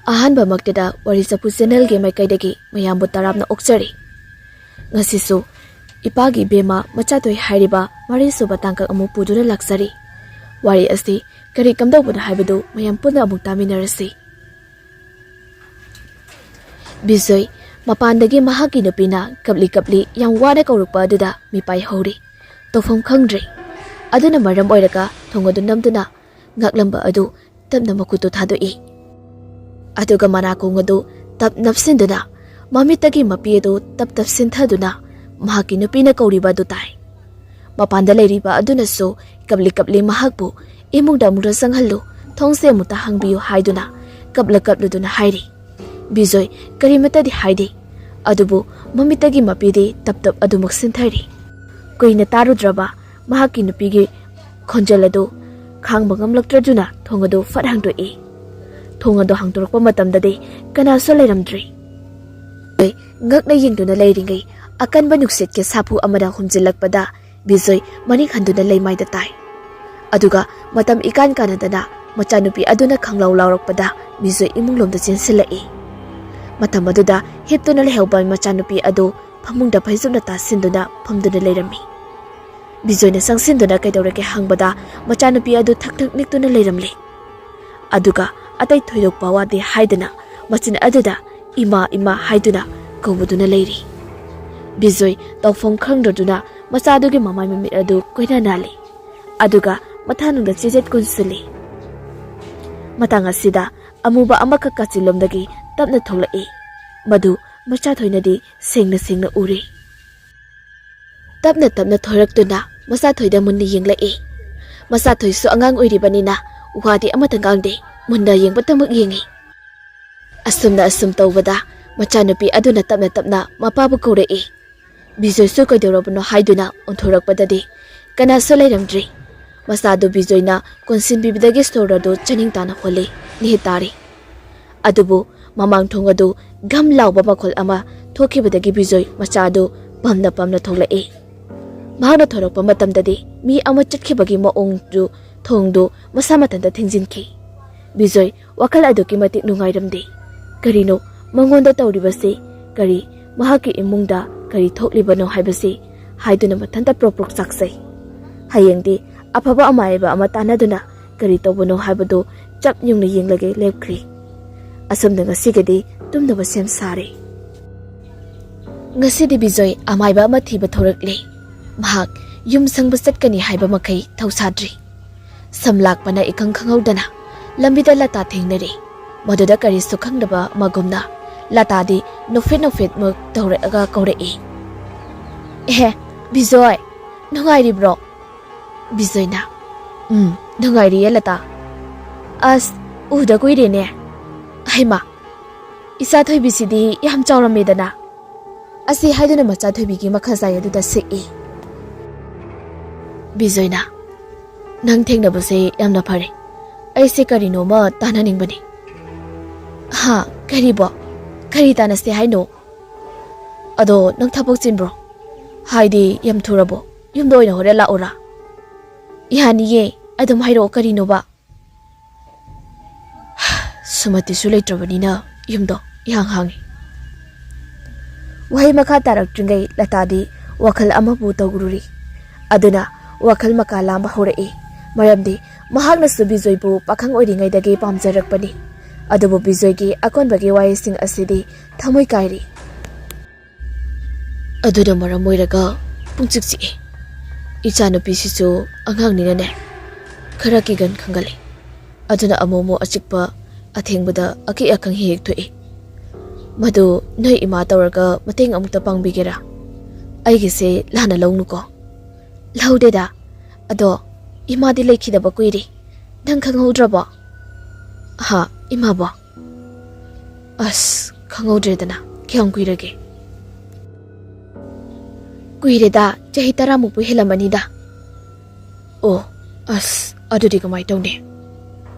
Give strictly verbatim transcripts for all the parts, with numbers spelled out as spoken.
ꯑꯍꯥꯟꯕꯃꯛꯇꯗ ꯋꯥꯔꯤ ꯆꯐꯨ ꯆꯦꯅꯦꯜꯒꯤ ꯃꯥꯏꯀꯩꯗꯒꯤ ꯃꯌꯥꯝꯕꯨ ꯇꯔꯥꯝꯅ ꯑꯣꯛꯆꯔꯤ꯫ ꯉꯁꯤꯁꯨ ꯏꯄꯥꯒꯤ ꯏꯕꯦꯝꯃ ꯃꯆꯥꯊꯣꯏ ꯍꯥꯏꯔꯤꯕ ꯃꯔꯤꯁꯨꯕ ꯇꯥꯡꯀꯛ ꯑꯃꯨꯛ ꯄꯨꯗꯨꯅ ꯂꯥꯛꯆꯔꯤ꯫ ꯋꯥꯔꯤ ꯑꯁꯤ ꯀꯔꯤ ꯀꯝꯗꯧꯕꯅꯣ ꯍꯥꯏꯕꯗꯨ ꯃꯌꯥꯝ ꯄꯨꯟꯅ ꯑꯃꯨꯛ ꯇꯥꯃꯤꯟꯅꯔꯁꯤ꯫ ꯕꯤꯖꯣꯏ ꯃꯄꯥꯟꯗꯒꯤ ꯃꯍꯥꯛꯀꯤ ꯅꯨꯄꯤꯅ ꯀꯞꯂꯤ ꯀꯞꯂꯤ ꯌꯥꯝ ꯋꯥꯅ ꯀꯧꯔꯛꯄ ꯑꯗꯨꯗ ꯃꯤꯄꯥꯏ ꯍꯧꯔꯤ꯫ ꯇꯧꯐꯝ ꯈꯪꯗ꯭ꯔꯦ꯫ ꯑꯗꯨꯅ ꯃꯔꯝ ꯑꯣꯏꯔꯒ ꯊꯣꯡ ꯑꯗꯨ ꯅꯝꯗꯨꯅ ꯉꯥꯛꯂꯝꯕ ꯑꯗꯨ ꯇꯞꯅ ꯃꯈꯨꯠꯇꯨ ꯊꯥꯗꯣꯛꯏ꯫ ꯑꯗꯨꯒ ꯃꯅꯥꯀꯣꯡ ꯑꯗꯨ ꯇꯞ ꯅꯞꯁꯤꯟꯗꯨꯅ ꯃꯃꯤꯠꯇꯒꯤ ꯃꯄꯤ ꯑꯗꯨ ꯇꯞ ꯇꯞ ꯁꯤꯟꯊꯗꯨꯅ ꯃꯍꯥꯛꯀꯤ ꯅꯨꯄꯤꯅ ꯀꯧꯔꯤꯕ ꯑꯗꯨ ꯇꯥꯏ꯫ ꯃꯄꯥꯟꯗ ꯂꯩꯔꯤꯕ ꯑꯗꯨꯅꯁꯨ ꯀꯞꯂꯤ ꯀꯞꯂꯤ ꯃꯍꯥꯛꯄꯨ "ꯏꯃꯨꯡꯗ ꯑꯃꯨꯛꯇ ꯆꯪꯍꯜꯂꯨ, ꯊꯣꯡꯁꯦ ꯑꯃꯨꯛꯇ ꯍꯥꯡꯕꯤꯌꯨ" ꯍꯥꯏꯗꯨꯅ ꯀꯞꯂ ꯀꯞꯂꯗꯨꯅ ꯍꯥꯏꯔꯤ꯫ ꯕꯤꯖꯣꯏ ꯀꯔꯤꯃꯠꯇꯗꯤ ꯍꯥꯏꯗꯦ, ꯑꯗꯨꯕꯨ ꯃꯃꯤꯠꯇꯒꯤ ꯃꯄꯤꯗꯤ ꯇꯞ ꯇꯞ ꯑꯗꯨꯃꯛ ꯁꯤꯟꯊꯔꯤ꯫ ꯀꯨꯏꯅ ꯇꯥꯔꯨꯗ꯭ꯔꯕ ꯃꯍꯥꯛꯀꯤ ꯅꯨꯄꯤꯒꯤ ꯈꯣꯟꯖꯦꯜ ꯑꯗꯨ ꯈꯥꯡꯕ ꯉꯝꯂꯛꯇ꯭ꯔꯗꯨꯅ ꯊꯣꯡ ꯑꯗꯨ ꯐꯠ ꯍꯥꯡꯗꯣꯛꯏ꯫ ꯊꯣꯡ ꯑꯗꯨ ꯍꯥꯡꯗꯣꯔꯛꯄ ꯃꯇꯝꯗꯗꯤ ꯀꯅꯥꯁꯨ ꯂꯩꯔꯝꯗ꯭ꯔꯤ꯫ ꯉꯛꯅ ꯌꯦꯡꯗꯨꯅ ꯂꯩꯔꯤꯉꯩ ꯑꯀꯟꯕ ꯅꯨꯡꯁꯤꯠꯀꯤ ꯁꯥꯐꯨ ꯑꯃꯅ ꯍꯨꯝꯖꯤꯜꯂꯛꯄꯗ ꯕꯤꯖꯣꯏ ꯃꯅꯤꯡ ꯍꯟꯗꯨꯅ ꯂꯩꯃꯥꯏꯗ ꯇꯥꯏ꯫ ꯑꯗꯨꯒ ꯃꯇꯝ ꯏꯀꯥꯟ ꯀꯥꯟꯅꯗꯅ ꯃꯆꯥꯅꯨꯄꯤ ꯑꯗꯨꯅ ꯈꯪꯂꯥꯎ ꯂꯥꯎꯔꯛꯄꯗ ꯕꯤꯖꯣꯏ ꯏꯃꯨꯡꯂꯣꯝꯗ ꯆꯦꯟꯁꯤꯜꯂꯛꯏ꯫ ꯃꯇꯝ ꯑꯗꯨꯗ ꯍꯤꯞꯇꯨꯅ ꯂꯩꯍꯧꯕ ꯃꯆꯥꯅꯨꯄꯤ ꯑꯗꯨ ꯐꯃꯨꯡꯗ ꯐꯩꯖꯨꯞꯅ ꯇꯥꯁꯤꯟꯗꯨꯅ ꯐꯝꯗꯨꯅ ꯂꯩꯔꯝꯃꯤ꯫ ꯕꯤꯖꯣꯏꯅ ꯆꯪꯁꯤꯟꯗꯨꯅ ꯀꯩꯗꯧꯔꯒꯦ ꯍꯪꯕꯗ ꯃꯆꯥꯅꯨꯄꯤ ꯑꯗꯨ ꯊꯛ ꯊꯛ ꯅꯤꯛꯇꯨꯅ ꯂꯩꯔꯝꯂꯦ꯫ ꯑꯗꯨꯒ ꯑꯇꯩ ꯊꯣꯏꯗꯣꯛꯄ ꯋꯥꯗꯦ ꯍꯥꯏꯗꯨꯅ ꯃꯆꯤꯟ ꯑꯗꯨꯗ "ꯏꯃꯥ, ꯏꯃꯥ" ꯍꯥꯏꯗꯨꯅ ꯀꯧꯕꯗꯨꯅ ꯂꯩꯔꯤ꯫ ꯕꯤꯖꯣꯏ ꯇꯧꯐꯝ ꯈꯪꯗ꯭ꯔꯗꯨꯅ ꯃꯆꯥꯗꯨꯒꯤ ꯃꯃꯥꯏ ꯃꯃꯤꯠ ꯑꯗꯨ ꯀꯣꯏꯅ ꯅꯥꯜꯂꯤ꯫ ꯑꯗꯨꯒ ꯃꯊꯥꯅꯨꯡꯗ ꯆꯦꯖꯦꯠ ꯀꯨꯟꯁꯤꯜꯂꯤ꯫ ꯃꯇꯥꯡ ꯑꯁꯤꯗ ꯑꯃꯨꯕ ꯑꯃꯈꯛ ꯀꯥꯆꯤꯜꯂꯣꯝꯗꯒꯤ ꯇꯞꯅ ꯊꯣꯛꯂꯛꯏ꯫ ꯃꯗꯨ ꯃꯆꯥꯊꯣꯏꯅꯗꯤ ꯁꯦꯡꯅ ꯁꯦꯡꯅ ꯎꯔꯦ꯫ ꯇꯞꯅ ꯇꯞꯅ ꯊꯣꯔꯛꯇꯨꯅ ꯃꯆꯥꯊꯣꯏꯗ ꯃꯨꯟꯅ ꯌꯦꯡꯂꯛꯏ꯫ ꯃꯆꯥꯊꯣꯏꯁꯨ ꯑꯉꯥꯡ ꯑꯣꯏꯔꯤꯕꯅꯤꯅ ꯋꯥꯗꯤ ꯑꯃꯠꯇ ꯉꯥꯡꯗꯦ, ꯃꯨꯟꯅ ꯌꯦꯡꯕꯇꯃꯛ ꯌꯦꯡꯉꯤ꯫ ꯑꯁꯨꯝꯅ ꯑꯁꯨꯝ ꯇꯧꯕꯗ ꯃꯆꯥꯅꯨꯄꯤ ꯑꯗꯨꯅ ꯇꯞꯅ ꯇꯞꯅ ꯃꯄꯥꯕꯨ ꯀꯧꯔꯛꯏ꯫ ꯕꯤꯖꯣꯏꯁꯨ ꯀꯩꯗꯧꯔꯕꯅꯣ ꯍꯥꯏꯗꯨꯅ ꯑꯣꯟꯊꯣꯔꯛꯄꯗꯗꯤ ꯀꯅꯥꯁꯨ ꯂꯩꯔꯝꯗ꯭ꯔꯤ꯫ ꯃꯆꯥꯗꯨ ꯕꯤꯖꯣꯏꯅ ꯀꯣꯟꯁꯤꯟꯕꯤꯕꯗꯒꯤ ꯁꯣꯔ ꯑꯗꯨ ꯆꯥꯅꯤꯡ ꯇꯥꯅ ꯍꯣꯜꯂꯤ, ꯅꯤꯍꯤꯠ ꯇꯥꯔꯤ꯫ ꯑꯗꯨꯕꯨ ꯃꯃꯥꯡ ꯊꯣꯡ ꯑꯗꯨ ꯘꯝ ꯂꯥꯎꯕ ꯃꯈꯣꯜ ꯑꯃ ꯊꯣꯛꯈꯤꯕꯗꯒꯤ ꯕꯤꯖꯣꯏ ꯃꯆꯥ ꯑꯗꯨ ꯄꯝꯅ ꯄꯝꯅ ꯊꯣꯛꯂꯛꯏ꯫ ꯃꯍꯥꯛꯅ ꯊꯣꯔꯛꯄ ꯃꯇꯝꯗꯗꯤ ꯃꯤ ꯑꯃ ꯆꯠꯈꯤꯕꯒꯤ ꯃꯑꯣꯡꯗꯨ ꯊꯣꯡꯗꯨ ꯃꯁꯥ ꯃꯊꯟꯇ ꯊꯤꯡꯖꯤꯟꯈꯤ꯫ ꯕꯤꯖꯣꯏ ꯋꯥꯈꯜ ꯑꯗꯨꯛꯀꯤ ꯃꯇꯤꯛ ꯅꯨꯡꯉꯥꯏꯔꯝꯗꯦ꯫ ꯀꯔꯤꯅꯣ ꯃꯉꯣꯟꯗ ꯇꯧꯔꯤꯕꯁꯤ? ꯀꯔꯤ, ꯃꯍꯥꯛꯀꯤ ꯏꯃꯨꯡꯗ ꯀꯔꯤ ꯊꯣꯛꯂꯤꯕꯅꯣ ꯍꯥꯏꯕꯁꯤ ꯍꯥꯏꯗꯨꯅ ꯃꯊꯟꯇ ꯄ꯭ꯔꯣꯛ ꯄ꯭ꯔꯣꯛ ꯆꯥꯛꯆꯩ꯫ ꯍꯌꯦꯡꯗꯤ ꯑꯐꯕ ꯑꯃꯥꯏꯕ ꯑꯃ ꯇꯥꯟꯅꯗꯨꯅ ꯀꯔꯤ ꯇꯧꯕꯅꯣ ꯍꯥꯏꯕꯗꯨ ꯆꯞ ꯌꯨꯡꯅ ꯌꯦꯡꯂꯒꯦ ꯂꯦꯞꯈ꯭ꯔꯦ꯫ ꯑꯁꯨꯝꯅ ꯉꯁꯤꯒꯤꯗꯤ ꯇꯨꯝꯅꯕ ꯁꯦꯝ ꯁꯥꯔꯦ꯫ ꯉꯁꯤꯗꯤ ꯕꯤꯖꯣꯏ ꯑꯃꯥꯏꯕ ꯑꯃ ꯊꯤꯕ ꯊꯣꯔꯛꯂꯦ꯫ ꯃꯍꯥꯛ ꯌꯨꯝ ꯁꯪꯕ ꯆꯠꯀꯅꯤ ꯍꯥꯏꯕ ꯃꯈꯩ ꯊꯧꯁꯥꯗ꯭ꯔꯤ꯫ ꯁꯝ ꯂꯥꯛꯄꯅ ꯏꯈꯪ ꯈꯪꯍꯧꯗꯅ ꯂꯝꯕꯤꯗ ꯂꯇꯥ ꯊꯦꯡꯅꯔꯦ꯫ ꯃꯗꯨꯗ ꯀꯔꯤꯁꯨ ꯈꯪꯗꯕ ꯑꯃꯒꯨꯝꯅ ꯂꯇꯥꯗꯤ ꯅꯣꯛꯐꯦꯠ ꯅꯣꯛꯐꯦꯠꯃꯨꯛ ꯇꯧꯔꯛꯑꯒ ꯀꯧꯔꯛꯏ, "ꯑꯦꯍꯦ, ꯕꯤꯖꯣꯏ, ꯅꯨꯡꯉꯥꯏꯔꯤꯕ꯭ꯔꯣ?" ꯕꯤꯖꯣꯏꯅ, "ꯎꯝ, ꯅꯨꯡꯉꯥꯏꯔꯤꯌꯦ ꯂꯇꯥ꯫ ꯑꯁ, ꯎꯗ ꯀꯨꯏꯔꯦꯅꯦ꯫ ꯍꯩꯃꯥ, ꯏꯆꯥ ꯊꯣꯏꯕꯤꯁꯤꯗꯤ ꯌꯥꯝ ꯆꯥꯎꯔꯝꯃꯦꯗꯅ꯫" ꯑꯁꯤ ꯍꯥꯏꯗꯨꯅ ꯃꯆꯥ ꯊꯣꯏꯕꯤꯒꯤ ꯃꯈꯥꯖꯥꯏ ꯑꯗꯨꯗ ꯁꯤꯛꯏ꯫ ꯕꯤꯖꯣꯏꯅ, "ꯅꯪ ꯊꯦꯡꯅꯕꯁꯦ ꯌꯥꯝꯅ ꯐꯔꯦ꯫ ꯑꯩꯁꯦ ꯀꯔꯤꯅꯣꯃ ꯇꯥꯟꯅꯅꯤꯡꯕꯅꯤ꯫" "ꯍꯥ? ꯀꯔꯤꯕꯣ? ꯀꯔꯤ ꯇꯥꯟꯅꯁꯦ ꯍꯥꯏꯅꯣ? ꯑꯗꯣ ꯅꯪ ꯊꯕꯛ ꯆꯤꯟꯕ꯭ꯔꯣ? ꯍꯥꯏꯗꯤ ꯌꯥꯝ ꯊꯨꯔꯕꯣ? ꯌꯨꯝꯗ ꯑꯣꯏꯅ ꯍꯣꯔꯦꯟ ꯂꯥꯛꯎꯔꯥ?" "ꯌꯥꯅꯤꯌꯦ, ꯑꯗꯨꯝ ꯍꯥꯏꯔꯛꯑꯣ, ꯀꯔꯤꯅꯣꯕ?" ꯁꯨꯃꯇꯤꯁꯨ ꯂꯩꯇ꯭ꯔꯕꯅꯤꯅ ꯌꯨꯝꯗꯣ ꯏꯍꯥꯡ ꯍꯥꯡꯉꯤ꯫ ꯋꯥꯍꯩ ꯃꯈꯥ ꯇꯥꯔꯛꯇ꯭ꯔꯤꯉꯩ ꯂꯇꯥꯗꯤ ꯋꯥꯈꯜ ꯑꯃꯕꯨ ꯇꯧꯔꯨꯔꯤ꯫ ꯑꯗꯨꯅ ꯋꯥꯈꯜ ꯃꯀꯥ ꯂꯥꯝꯕ ꯍꯧꯔꯛꯏ꯫ ꯃꯔꯝꯗꯤ ꯃꯍꯥꯛꯅꯁꯨ ꯕꯤꯖꯣꯏꯕꯨ ꯄꯥꯈꯪ ꯑꯣꯏꯔꯤꯉꯩꯗꯒꯤ ꯄꯥꯝꯖꯔꯛꯄꯅꯤ꯫ ꯑꯗꯨꯕꯨ ꯕꯤꯖꯣꯏꯒꯤ ꯑꯀꯣꯟꯕꯒꯤ ꯋꯥꯍꯩꯁꯤꯡ ꯑꯁꯤꯗꯤ ꯊꯃꯣꯏ ꯀꯥꯏꯔꯤ꯫ ꯑꯗꯨꯅ ꯃꯔꯝ ꯑꯣꯏꯔꯒ ꯄꯨꯡꯆꯤꯛ ꯆꯤꯛꯏ꯫ ꯏꯆꯥꯅꯨꯄꯤꯁꯤꯁꯨ ꯑꯉꯥꯡꯅꯤꯅꯅꯦ, ꯈꯔ ꯀꯤꯒꯟ ꯈꯪꯒꯜꯂꯤ꯫ ꯑꯗꯨꯅ ꯑꯃꯨꯛ ꯑꯃꯨꯛ ꯑꯆꯤꯛꯄ ꯑꯊꯦꯡꯕꯗ ꯑꯀꯤ ꯑꯈꯪ ꯍꯦꯛ ꯍꯦꯛ ꯊꯣꯛꯏ꯫ ꯃꯗꯨ ꯅꯣꯏ ꯏꯃꯥ ꯇꯧꯔꯒ ꯃꯇꯦꯡ ꯑꯃꯨꯛꯇ ꯄꯥꯡꯕꯤꯒꯦꯔꯥ? ꯑꯩꯒꯤꯁꯦ ꯂꯥꯟꯅ ꯂꯧꯅꯨꯀꯣ꯫" "ꯂꯧꯗꯦꯗ꯫ ꯑꯗꯣ ꯏꯃꯥꯗꯤ ꯂꯩꯈꯤꯗꯕ ꯀꯨꯏꯔꯦ꯫ ꯅꯪ ꯈꯪꯍꯧꯗ꯭ꯔꯕꯣ?" "ꯍꯥ, ꯏꯃꯥꯕꯣ?" "ꯑꯁ, ꯈꯪꯍꯧꯗ꯭ꯔꯦꯗꯅ꯫ ꯀꯌꯥꯝ ꯀꯨꯏꯔꯒꯦ?" "ꯀꯨꯏꯔꯦꯗ, ꯆꯍꯤ ꯇꯔꯥꯃꯨꯛꯄꯨ ꯍꯦꯜꯂꯝꯃꯅꯤꯗ꯫" "ꯑꯣ, ꯑꯁ, ꯑꯗꯨꯗꯤ ꯀꯃꯥꯏ ꯇꯧꯅꯤ?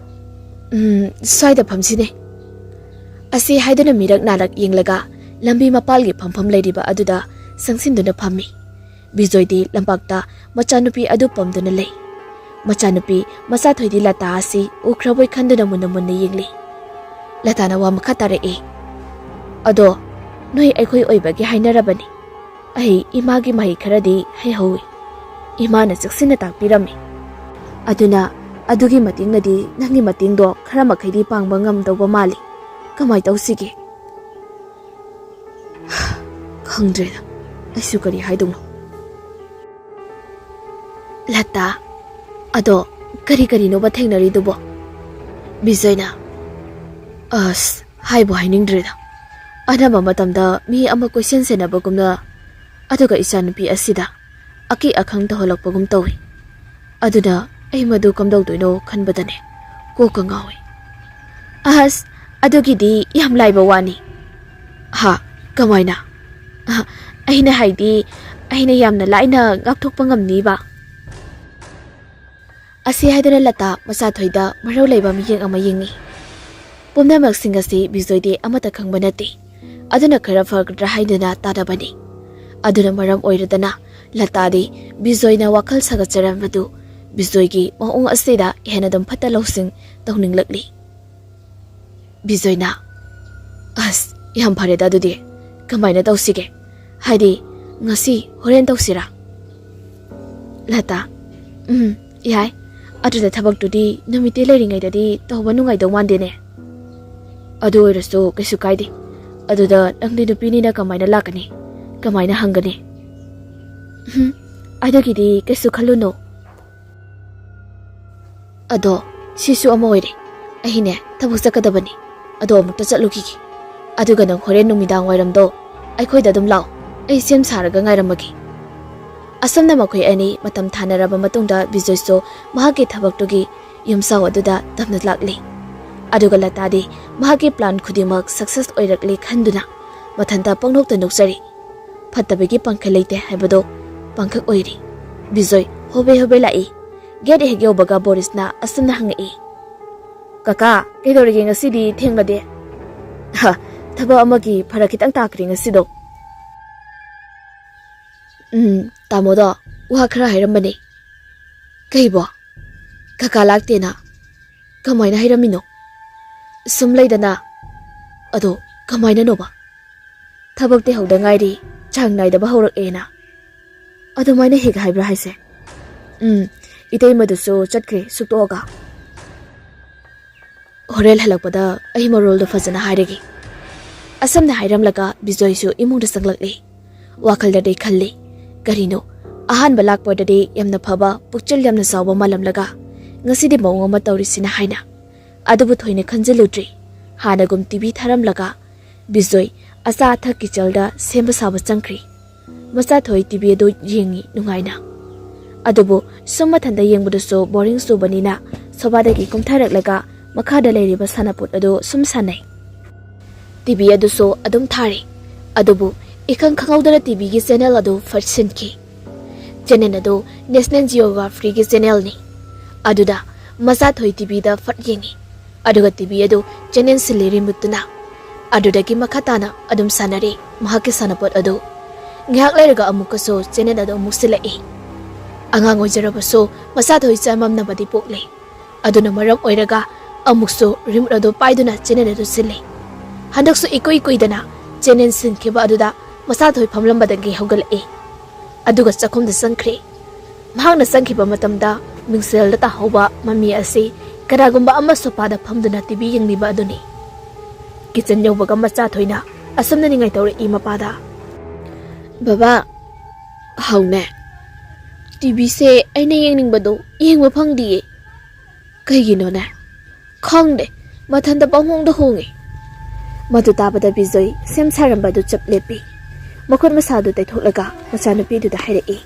ꯎꯝ, ꯁ꯭ꯋꯥꯏꯗ ꯐꯝꯁꯤꯅꯦ꯫" ꯑꯁꯤ ꯍꯥꯏꯗꯨꯅ ꯃꯤꯔꯛ ꯅꯥꯔꯛ ꯌꯦꯡꯂꯒ ꯂꯝꯕꯤ ꯃꯄꯥꯜꯒꯤ ꯐꯝꯐꯝ ꯂꯩꯔꯤꯕ ꯑꯗꯨꯗ ꯆꯪꯁꯤꯟꯗꯨꯅ ꯐꯝꯃꯤ꯫ ꯕꯤꯖꯣꯏꯗꯤ ꯂꯝꯄꯥꯛꯇ ꯃꯆꯥꯅꯨꯄꯤ ꯑꯗꯨ ꯄꯝꯗꯨꯅ ꯂꯩ꯫ ꯃꯆꯥꯅꯨꯄꯤ ꯃꯆꯥꯊꯣꯏꯗꯤ ꯂꯇꯥ ꯑꯁꯤ ꯎꯈ꯭ꯔꯕꯣꯏ ꯈꯟꯗꯨꯅ ꯃꯨꯟꯅ ꯃꯨꯟꯅ ꯌꯦꯡꯂꯤ꯫ ꯂꯇꯥꯅ ꯋꯥ ꯃꯈꯥ ꯇꯥꯔꯛꯏ, "ꯑꯗꯣ ꯅꯣꯏ ꯑꯩꯈꯣꯏ ꯑꯣꯏꯕꯒꯤ ꯍꯥꯏꯅꯔꯕꯅꯤ꯫ ꯑꯩ ꯏꯃꯥꯒꯤ ꯃꯍꯩ ꯈꯔꯗꯤ ꯍꯩꯍꯧꯏ꯫ ꯏꯃꯥꯅ ꯆꯦꯛꯁꯤꯟꯅ ꯇꯥꯛꯄꯤꯔꯝꯃꯤ꯫ ꯑꯗꯨꯅ ꯑꯗꯨꯒꯤ ꯃꯇꯦꯡꯅꯗꯤ ꯅꯪꯒꯤ ꯃꯇꯦꯡꯗꯣ ꯈꯔ ꯃꯈꯩꯗꯤ ꯄꯥꯡꯕ ꯉꯝꯗꯧꯕ ꯃꯥꯜꯂꯤ꯫ ꯀꯃꯥꯏ ꯇꯧꯁꯤꯒꯦ?" ꯈꯪꯗ꯭ꯔꯦꯗ, ꯑꯩꯁꯨ ꯀꯔꯤ ꯍꯥꯏꯗꯧꯅꯣ꯫ "ꯂꯇꯥ, ꯑꯗꯣ ꯀꯔꯤ ꯀꯔꯤꯅꯣꯕ ꯊꯦꯡꯅꯔꯤꯗꯨꯕꯣ?" ꯕꯤꯖꯣꯏꯅ, "ꯑꯁ, ꯍꯥꯏꯕꯨ ꯍꯥꯏꯅꯤꯡꯗ꯭ꯔꯦꯗ꯫ ꯑꯅꯝꯕ ꯃꯇꯝꯗ ꯃꯤ ꯑꯃ ꯀꯣꯏꯁꯦꯟ ꯁꯦꯟꯅꯕꯒꯨꯝꯅ, ꯑꯗꯨꯒ ꯏꯆꯥꯅꯨꯄꯤ ꯑꯁꯤꯗ ꯑꯀꯤ ꯑꯈꯪ ꯇꯧꯍꯜꯂꯛꯄꯒꯨꯝ ꯇꯧꯏ꯫ ꯑꯗꯨꯅ ꯑꯩ ꯃꯗꯨ ꯀꯝꯗꯧꯗꯣꯏꯅꯣ ꯈꯟꯕꯗꯅꯦ ꯀꯣꯛꯀ ꯉꯥꯎꯏ꯫" "ꯑꯁ, ꯑꯗꯨꯒꯤꯗꯤ ꯌꯥꯝ ꯂꯥꯏꯕ ꯋꯥꯅꯤ꯫" "ꯍꯥ? ꯀꯃꯥꯏꯅ?" "ꯑ, ꯑꯩꯅ ꯍꯥꯏꯗꯤ, ꯑꯩꯅ ꯌꯥꯝꯅ ꯂꯥꯏꯅ ꯉꯥꯛꯊꯣꯛꯄ ꯉꯝꯅꯤꯕ꯫" ꯑꯁꯤ ꯍꯥꯏꯗꯨꯅ ꯂꯇꯥ ꯃꯆꯥꯊꯣꯏꯗ ꯃꯔꯧ ꯂꯩꯕ ꯃꯤꯠꯌꯦꯡ ꯑꯃ ꯌꯦꯡꯉꯤ꯫ ꯄꯨꯝꯅꯃꯛꯁꯤꯡ ꯑꯁꯤ ꯕꯤꯖꯣꯏꯗꯤ ꯑꯃꯠꯇ ꯈꯪꯕ ꯅꯠꯇꯦ꯫ ꯑꯗꯨꯅ ꯈꯔ ꯐꯒꯗ꯭ꯔꯥ ꯍꯥꯏꯗꯨꯅ ꯇꯥꯗꯕꯅꯤ꯫ ꯑꯗꯨꯅ ꯃꯔꯝ ꯑꯣꯏꯔꯗꯅ ꯂꯇꯥꯗꯤ ꯕꯤꯖꯣꯏꯅ ꯋꯥꯈꯜ ꯁꯥꯒꯠꯆꯔꯝꯕꯗꯨ ꯕꯤꯖꯣꯏꯒꯤ ꯃꯑꯣꯡ ꯑꯁꯤꯗ ꯍꯦꯟꯅ ꯑꯗꯨꯝ ꯐꯠꯇ ꯂꯧꯁꯤꯡ ꯇꯧꯅꯤꯡꯂꯛꯂꯤ꯫ ꯕꯤꯖꯣꯏꯅ, "ꯑꯁ, ꯌꯥꯝ ꯐꯔꯦꯗ ꯑꯗꯨꯗꯤ꯫ ꯀꯃꯥꯏꯅ ꯇꯧꯁꯤꯒꯦ? ꯍꯥꯏꯗꯤ, ꯉꯁꯤ, ꯍꯣꯔꯦꯟ ꯇꯧꯁꯤꯔꯥ?" ꯂꯇꯥ, "ꯎꯝ, ꯌꯥꯏ꯫ ꯑꯗꯨꯗ ꯊꯕꯛꯇꯨꯗꯤ ꯅꯨꯃꯤꯠꯇꯤ ꯂꯩꯔꯤꯉꯩꯗꯗꯤ ꯇꯧꯕ ꯅꯨꯡꯉꯥꯏꯗꯧ ꯃꯥꯟꯗꯦꯅꯦ꯫ ꯑꯗꯨ ꯑꯣꯏꯔꯁꯨ ꯀꯩꯁꯨ ꯀꯥꯏꯗꯦ꯫ ꯑꯗꯨꯗ ꯅꯪꯗꯤ ꯅꯨꯄꯤꯅꯤꯅ ꯀꯃꯥꯏꯅ ꯂꯥꯛꯀꯅꯤ? ꯀꯃꯥꯏꯅ ꯍꯪꯒꯅꯤ?" "ꯎꯝ, ꯑꯗꯨꯒꯤꯗꯤ ꯀꯩꯁꯨ ꯈꯜꯂꯨꯅꯨ꯫ ꯑꯗꯣ, ꯁꯤꯁꯨ ꯑꯃ ꯑꯣꯏꯔꯦ꯫ ꯑꯩꯅꯦ, ꯊꯕꯛ ꯆꯠꯀꯗꯕꯅꯤ꯫ ꯑꯗꯣ ꯑꯃꯨꯛꯇ ꯆꯠꯂꯨꯈꯤꯒꯦ꯫ ꯑꯗꯨꯒ ꯅꯪ ꯍꯣꯔꯦꯟ ꯅꯨꯃꯤꯗꯥꯡ ꯋꯥꯏꯔꯝꯗꯣ ꯑꯩꯈꯣꯏꯗ ꯑꯗꯨꯝ ꯂꯥꯛꯑꯣ꯫ ꯑꯩ ꯁꯦꯝ ꯁꯥꯔꯒ ꯉꯥꯏꯔꯝꯃꯒꯦ꯫" ꯑꯁꯨꯝꯅ ꯃꯈꯣꯏ ꯑꯅꯤ ꯃꯇꯝ ꯊꯥꯅꯔꯕ ꯃꯇꯨꯡꯗ ꯕꯤꯖꯣꯏꯁꯨ ꯃꯍꯥꯛꯀꯤ ꯊꯕꯛꯇꯨꯒꯤ ꯌꯨꯝꯖꯥꯎ ꯑꯗꯨꯗ ꯇꯞꯅ ꯂꯥꯛꯂꯤ꯫ ꯑꯗꯨꯒ ꯂꯇꯥꯗꯤ ꯃꯍꯥꯛꯀꯤ ꯄ꯭ꯂꯥꯟ ꯈꯨꯗꯤꯡꯃꯛ ꯁꯛꯁꯦꯁ ꯑꯣꯏꯔꯛꯂꯦ ꯈꯟꯗꯨꯅ ꯃꯊꯟꯇ ꯄꯪꯅꯣꯛꯇ ꯅꯣꯛꯆꯔꯤ꯫ ꯐꯠꯇꯕꯒꯤ ꯄꯥꯡꯈꯩ ꯂꯩꯇꯦ ꯍꯥꯏꯕꯗꯣ ꯄꯥꯡꯈꯛ ꯑꯣꯏꯔꯤ꯫ ꯕꯤꯖꯣꯏ ꯍꯣꯕꯦ ꯍꯣꯕꯦ ꯂꯥꯛꯏ꯫ ꯒꯦꯠ ꯍꯦꯛ ꯌꯧꯕꯒ ꯕꯣꯔꯤꯁꯅ ꯑꯁꯨꯝꯅ ꯍꯪꯉꯛꯏ, "ꯀꯀꯥ, ꯀꯩꯗꯧꯔꯒꯦ ꯉꯁꯤꯗꯤ ꯊꯦꯡꯂꯗꯦ?" "ꯍ, ꯊꯕꯛ ꯑꯃꯒꯤ ꯐꯔꯛ ꯈꯤꯇꯪ ꯇꯥꯈ꯭ꯔꯦ ꯉꯁꯤꯗꯣ꯫" "ꯎꯝ, ꯇꯥꯃꯣꯗꯣ ꯋꯥ ꯈꯔ ꯍꯥꯏꯔꯝꯕꯅꯦ꯫" "ꯀꯩꯕꯣ?" "ꯀꯀꯥ ꯂꯥꯛꯇꯦꯅ ꯀꯃꯥꯏꯅ ꯍꯥꯏꯔꯝꯃꯤꯅꯣ?" "ꯁꯨꯝ ꯂꯩꯗꯅ꯫ ꯑꯗꯣ ꯀꯃꯥꯏꯅꯅꯣꯕ? ꯊꯕꯛꯇꯤ ꯍꯧꯗ ꯉꯥꯏꯔꯤ, ꯆꯥꯡ ꯅꯥꯏꯗꯕ ꯍꯧꯔꯛꯑꯦꯅ"꯫ "ꯑꯗꯨꯃꯥꯏꯅ ꯍꯦꯛ ꯍꯥꯏꯕ꯭ꯔꯥ ꯍꯥꯏꯁꯦ?" "ꯎꯝ, ꯏꯇꯩꯃꯗꯨꯁꯨ ꯆꯠꯈ꯭ꯔꯦ ꯁꯨꯛꯇꯣꯛꯑꯒ꯫ ꯍꯣꯔꯦꯟ ꯍꯜꯂꯛꯄꯗ ꯑꯩ ꯃꯔꯣꯜꯗꯣ ꯐꯖꯅ ꯍꯥꯏꯔꯒꯦ"꯫ ꯑꯁꯝꯅ ꯍꯥꯏꯔꯝꯂꯒ ꯕꯤꯖꯣꯏꯁꯨ ꯏꯃꯨꯡꯗ ꯆꯪꯂꯛꯂꯦ꯫ ꯋꯥꯈꯜꯗꯗꯤ ꯈꯜꯂꯤ, ꯀꯔꯤꯅꯣ, ꯑꯍꯥꯟꯕ ꯂꯥꯛꯄꯗꯗꯤ ꯌꯥꯝꯅ ꯐꯕ, ꯄꯨꯛꯆꯦꯜ ꯌꯥꯝꯅ ꯆꯥꯎꯕ ꯃꯥꯜꯂꯝꯂꯒ, ꯉꯁꯤꯗꯤ ꯃꯑꯣꯡ ꯑꯃ ꯇꯧꯔꯤꯁꯤꯅ ꯍꯥꯏꯅ꯫ ꯑꯗꯨꯕꯨ ꯊꯣꯏꯅ ꯈꯟꯖꯤꯜꯂꯨꯗ꯭ꯔꯤ꯫ ꯍꯥꯟꯅꯒꯨꯝ ꯇꯤꯚꯤ ꯊꯥꯔꯝꯂꯒ ꯕꯤꯖꯣꯏ ꯑꯆꯥ ꯑꯊꯛ ꯀꯤꯆꯜꯗ ꯁꯦꯝꯕ ꯁꯥꯕ ꯆꯪꯈ꯭ꯔꯤ꯫ ꯃꯆꯥꯊꯣꯏ ꯇꯤꯚꯤ ꯑꯗꯨ ꯌꯦꯡꯉꯤ ꯅꯨꯡꯉꯥꯏꯅ꯫ ꯑꯗꯨꯕꯨ ꯁꯨꯝ ꯃꯊꯟꯇ ꯌꯦꯡꯕꯗꯨꯁꯨ ꯕꯣꯔꯤꯡ ꯆꯨꯕꯅꯤꯅ ꯁꯣꯐꯥꯗꯒꯤ ꯀꯨꯝꯊꯔꯛꯂꯒ ꯃꯈꯥꯗ ꯂꯩꯔꯤꯕ ꯁꯥꯟꯅꯄꯣꯠ ꯑꯗꯨ ꯁꯨꯝ ꯁꯥꯟꯅꯩ꯫ ꯇꯤꯚꯤ ꯑꯗꯨꯁꯨ ꯑꯗꯨꯝ ꯊꯥꯔꯤ꯫ ꯑꯗꯨꯕꯨ ꯏꯈꯪ ꯈꯪꯍꯧꯗꯅ ꯇꯤꯚꯤꯒꯤ ꯆꯦꯅꯦꯜ ꯑꯗꯨ ꯐꯠ ꯁꯤꯟꯈꯤ꯫ ꯆꯦꯅꯦꯜ ꯑꯗꯨ ꯅꯦꯁꯅꯦꯜ ꯖꯤꯑꯣꯒ꯭ꯔꯥꯐꯤꯒꯤ ꯆꯦꯅꯦꯜꯅꯤ꯫ ꯑꯗꯨꯗ ꯃꯆꯥꯊꯣꯏ ꯇꯤꯚꯤꯗ ꯐꯠ ꯌꯦꯡꯉꯤ꯫ ꯑꯗꯨꯒ ꯇꯤꯚꯤ ꯑꯗꯨ ꯆꯦꯅꯦꯜ ꯁꯤꯜꯂꯤ ꯔꯤꯃꯨꯠꯇꯨꯅ꯫ ꯑꯗꯨꯗꯒꯤ ꯃꯈꯥ ꯇꯥꯅ ꯑꯗꯨꯝ ꯁꯥꯟꯅꯔꯤ ꯃꯍꯥꯛꯀꯤ ꯁꯥꯟꯅꯄꯣꯠ ꯑꯗꯨ꯫ ꯉꯥꯏꯍꯥꯛ ꯂꯩꯔꯒ ꯑꯃꯨꯛꯀꯁꯨ ꯆꯦꯅꯦꯜ ꯑꯗꯨ ꯑꯃꯨꯛ ꯁꯤꯜꯂꯛꯏ꯫ ꯑꯉꯥꯡ ꯑꯣꯏꯖꯔꯕꯁꯨ ꯃꯆꯥꯊꯣꯏ ꯆꯃꯝꯅꯕꯗꯤ ꯄꯣꯛꯂꯦ꯫ ꯑꯗꯨꯅ ꯃꯔꯝ ꯑꯣꯏꯔꯒ ꯑꯃꯨꯛꯁꯨ ꯔꯤꯃꯣꯠ ꯑꯗꯨ ꯄꯥꯏꯗꯨꯅ ꯆꯦꯅꯦꯜ ꯑꯗꯨ ꯁꯤꯜꯂꯤ꯫ ꯍꯟꯗꯛꯁꯨ ꯏꯀꯨꯏ ꯀꯨꯏꯗꯅ ꯆꯦꯅꯦꯜ ꯁꯤꯟꯈꯤꯕ ꯑꯗꯨꯗ ꯃꯆꯥꯊꯣꯏ ꯐꯝꯂꯝꯕꯗꯒꯤ ꯍꯧꯒꯠꯂꯛꯏ꯫ ꯑꯗꯨꯒ ꯆꯥꯛꯈꯨꯝꯗ ꯆꯪꯈ꯭ꯔꯦ꯫ ꯃꯍꯥꯛꯅ ꯆꯪꯈꯤꯕ ꯃꯇꯝꯗ ꯃꯤꯡꯁꯦꯜꯗ ꯇꯥꯍꯧꯕ ꯃꯃꯤ ꯑꯁꯤ ꯀꯅꯥꯒꯨꯝꯕ ꯑꯃ ꯁꯣꯐꯥꯗ ꯐꯝꯗꯨꯅ ꯇꯤꯚꯤ ꯌꯦꯡꯂꯤꯕ ꯑꯗꯨꯅꯤ꯫ ꯀꯤꯆꯟ ꯌꯧꯕꯒ ꯃꯆꯥꯊꯣꯏꯅ ꯑꯁꯨꯝꯅ ꯅꯤꯡꯉꯥꯏ ꯇꯧꯔꯛꯏ ꯃꯄꯥꯗ꯫ "ꯕꯕꯥ, ꯍꯧꯅꯦ꯫ ꯇꯤꯚꯤꯁꯦ ꯑꯩꯅ ꯌꯦꯡꯅꯤꯡꯕꯗꯣ ꯌꯦꯡꯕ ꯐꯪꯗꯤꯌꯦ꯫ ꯀꯩꯒꯤꯅꯣꯅꯦ? ꯈꯪꯗꯦ, ꯃꯊꯟꯇ ꯄꯪꯍꯣꯡꯗ ꯍꯣꯡꯉꯦ"꯫ ꯃꯗꯨ ꯇꯥꯕꯗ ꯕꯤꯖꯣꯏ ꯁꯦꯝ ꯁꯥꯔꯝꯕꯗꯨ ꯆꯞ ꯂꯦꯞꯄꯤ꯫ ꯃꯈꯨꯠ ꯃꯁꯥꯗꯨ ꯇꯩꯊꯣꯛꯂꯒ ꯃꯆꯥꯅꯨꯄꯤꯗꯨꯗ ꯍꯥꯏꯔꯛꯏ꯫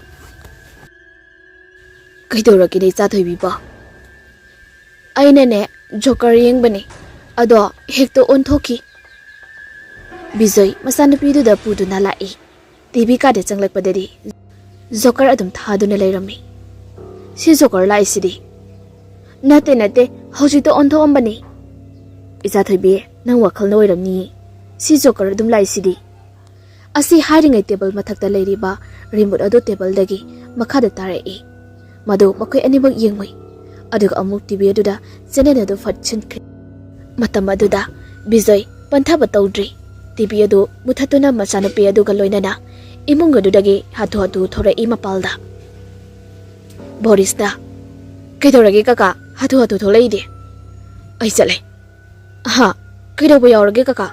"ꯀꯩꯗꯧꯔꯒꯦꯅꯦ ꯏꯆꯥ ꯊꯣꯏꯕꯤꯕꯣ?" "ꯑꯩꯅꯅꯦ, ꯖꯣꯀꯔ ꯌꯦꯡꯕꯅꯦ, ꯑꯗꯣ ꯍꯦꯛꯇ ꯑꯣꯟꯊꯣꯛꯈꯤ"꯫ ꯕꯤꯖꯣꯏ ꯃꯆꯥꯅꯨꯄꯤꯗꯨꯗ ꯄꯨꯗꯨꯅ ꯂꯥꯛꯏ꯫ ꯇꯤꯚꯤ ꯀꯥꯗ ꯆꯪꯂꯛꯄꯗꯗꯤ ꯖꯣꯀꯔ ꯑꯗꯨꯝ ꯊꯥꯗꯨꯅ ꯂꯩꯔꯝꯃꯤ꯫ "ꯁꯤ ꯖꯣꯀꯔ ꯂꯥꯛꯏꯁꯤꯗꯤ"꯫ "ꯅꯠꯇꯦ, ꯅꯠꯇꯦ, ꯍꯧꯖꯤꯛꯇ ꯑꯣꯟꯊꯣꯛꯑꯝꯕꯅꯤ"꯫ "ꯏꯆꯥ ꯊꯣꯏꯕꯤ, ꯅꯪ ꯋꯥꯈꯜꯅ ꯑꯣꯏꯔꯝꯅꯤꯌꯦ꯫ ꯁꯤ ꯖꯣꯀꯔ ꯑꯗꯨꯝ ꯂꯥꯛꯏꯁꯤꯗꯤ"꯫ ꯑꯁꯤ ꯍꯥꯏꯔꯤꯉꯩ ꯇꯦꯕꯜ ꯃꯊꯛꯇ ꯂꯩꯔꯤꯕ ꯔꯤꯃꯣꯠ ꯑꯗꯨ ꯇꯦꯕꯜꯗꯒꯤ ꯃꯈꯥꯗ ꯇꯥꯔꯛꯏ꯫ ꯃꯗꯨ ꯃꯈꯣꯏ ꯑꯅꯤꯃꯛ ꯌꯦꯡꯉꯨꯏ꯫ ꯑꯗꯨꯒ ꯑꯃꯨꯛ ꯇꯤꯚꯤ ꯑꯗꯨꯗ ꯆꯦꯅꯦꯜ ꯑꯗꯨ ꯐꯠ ꯁꯤꯟꯈ꯭ꯔꯦ꯫ ꯃꯇꯝ ꯑꯗꯨꯗ ꯕꯤꯖꯣꯏ ꯄꯟꯊꯕ ꯇꯧꯗ꯭ꯔꯤ꯫ ꯇꯤꯚꯤ ꯑꯗꯨ ꯃꯨꯊꯠꯇꯨꯅ ꯃꯆꯥꯅꯨꯄꯤ ꯑꯗꯨꯒ ꯂꯣꯏꯅꯅ ꯏꯃꯨꯡ ꯑꯗꯨꯗꯒꯤ ꯍꯥꯊꯨ ꯍꯥꯊꯨ ꯊꯣꯔꯛꯏ ꯃꯄꯥꯜꯗ꯫ ꯕꯣꯔꯤꯁꯅ, "ꯀꯩꯗꯧꯔꯒꯦ ꯀꯀꯥ? ꯍꯥꯊꯨ ꯍꯥꯊꯨ ꯊꯣꯛꯂꯛꯏꯗꯤ?" "ꯑꯩ ꯆꯠꯂꯦ꯫" "ꯍꯥ? ꯀꯩꯗꯧꯕ ꯌꯥꯎꯔꯒꯦ ꯀꯀꯥ?"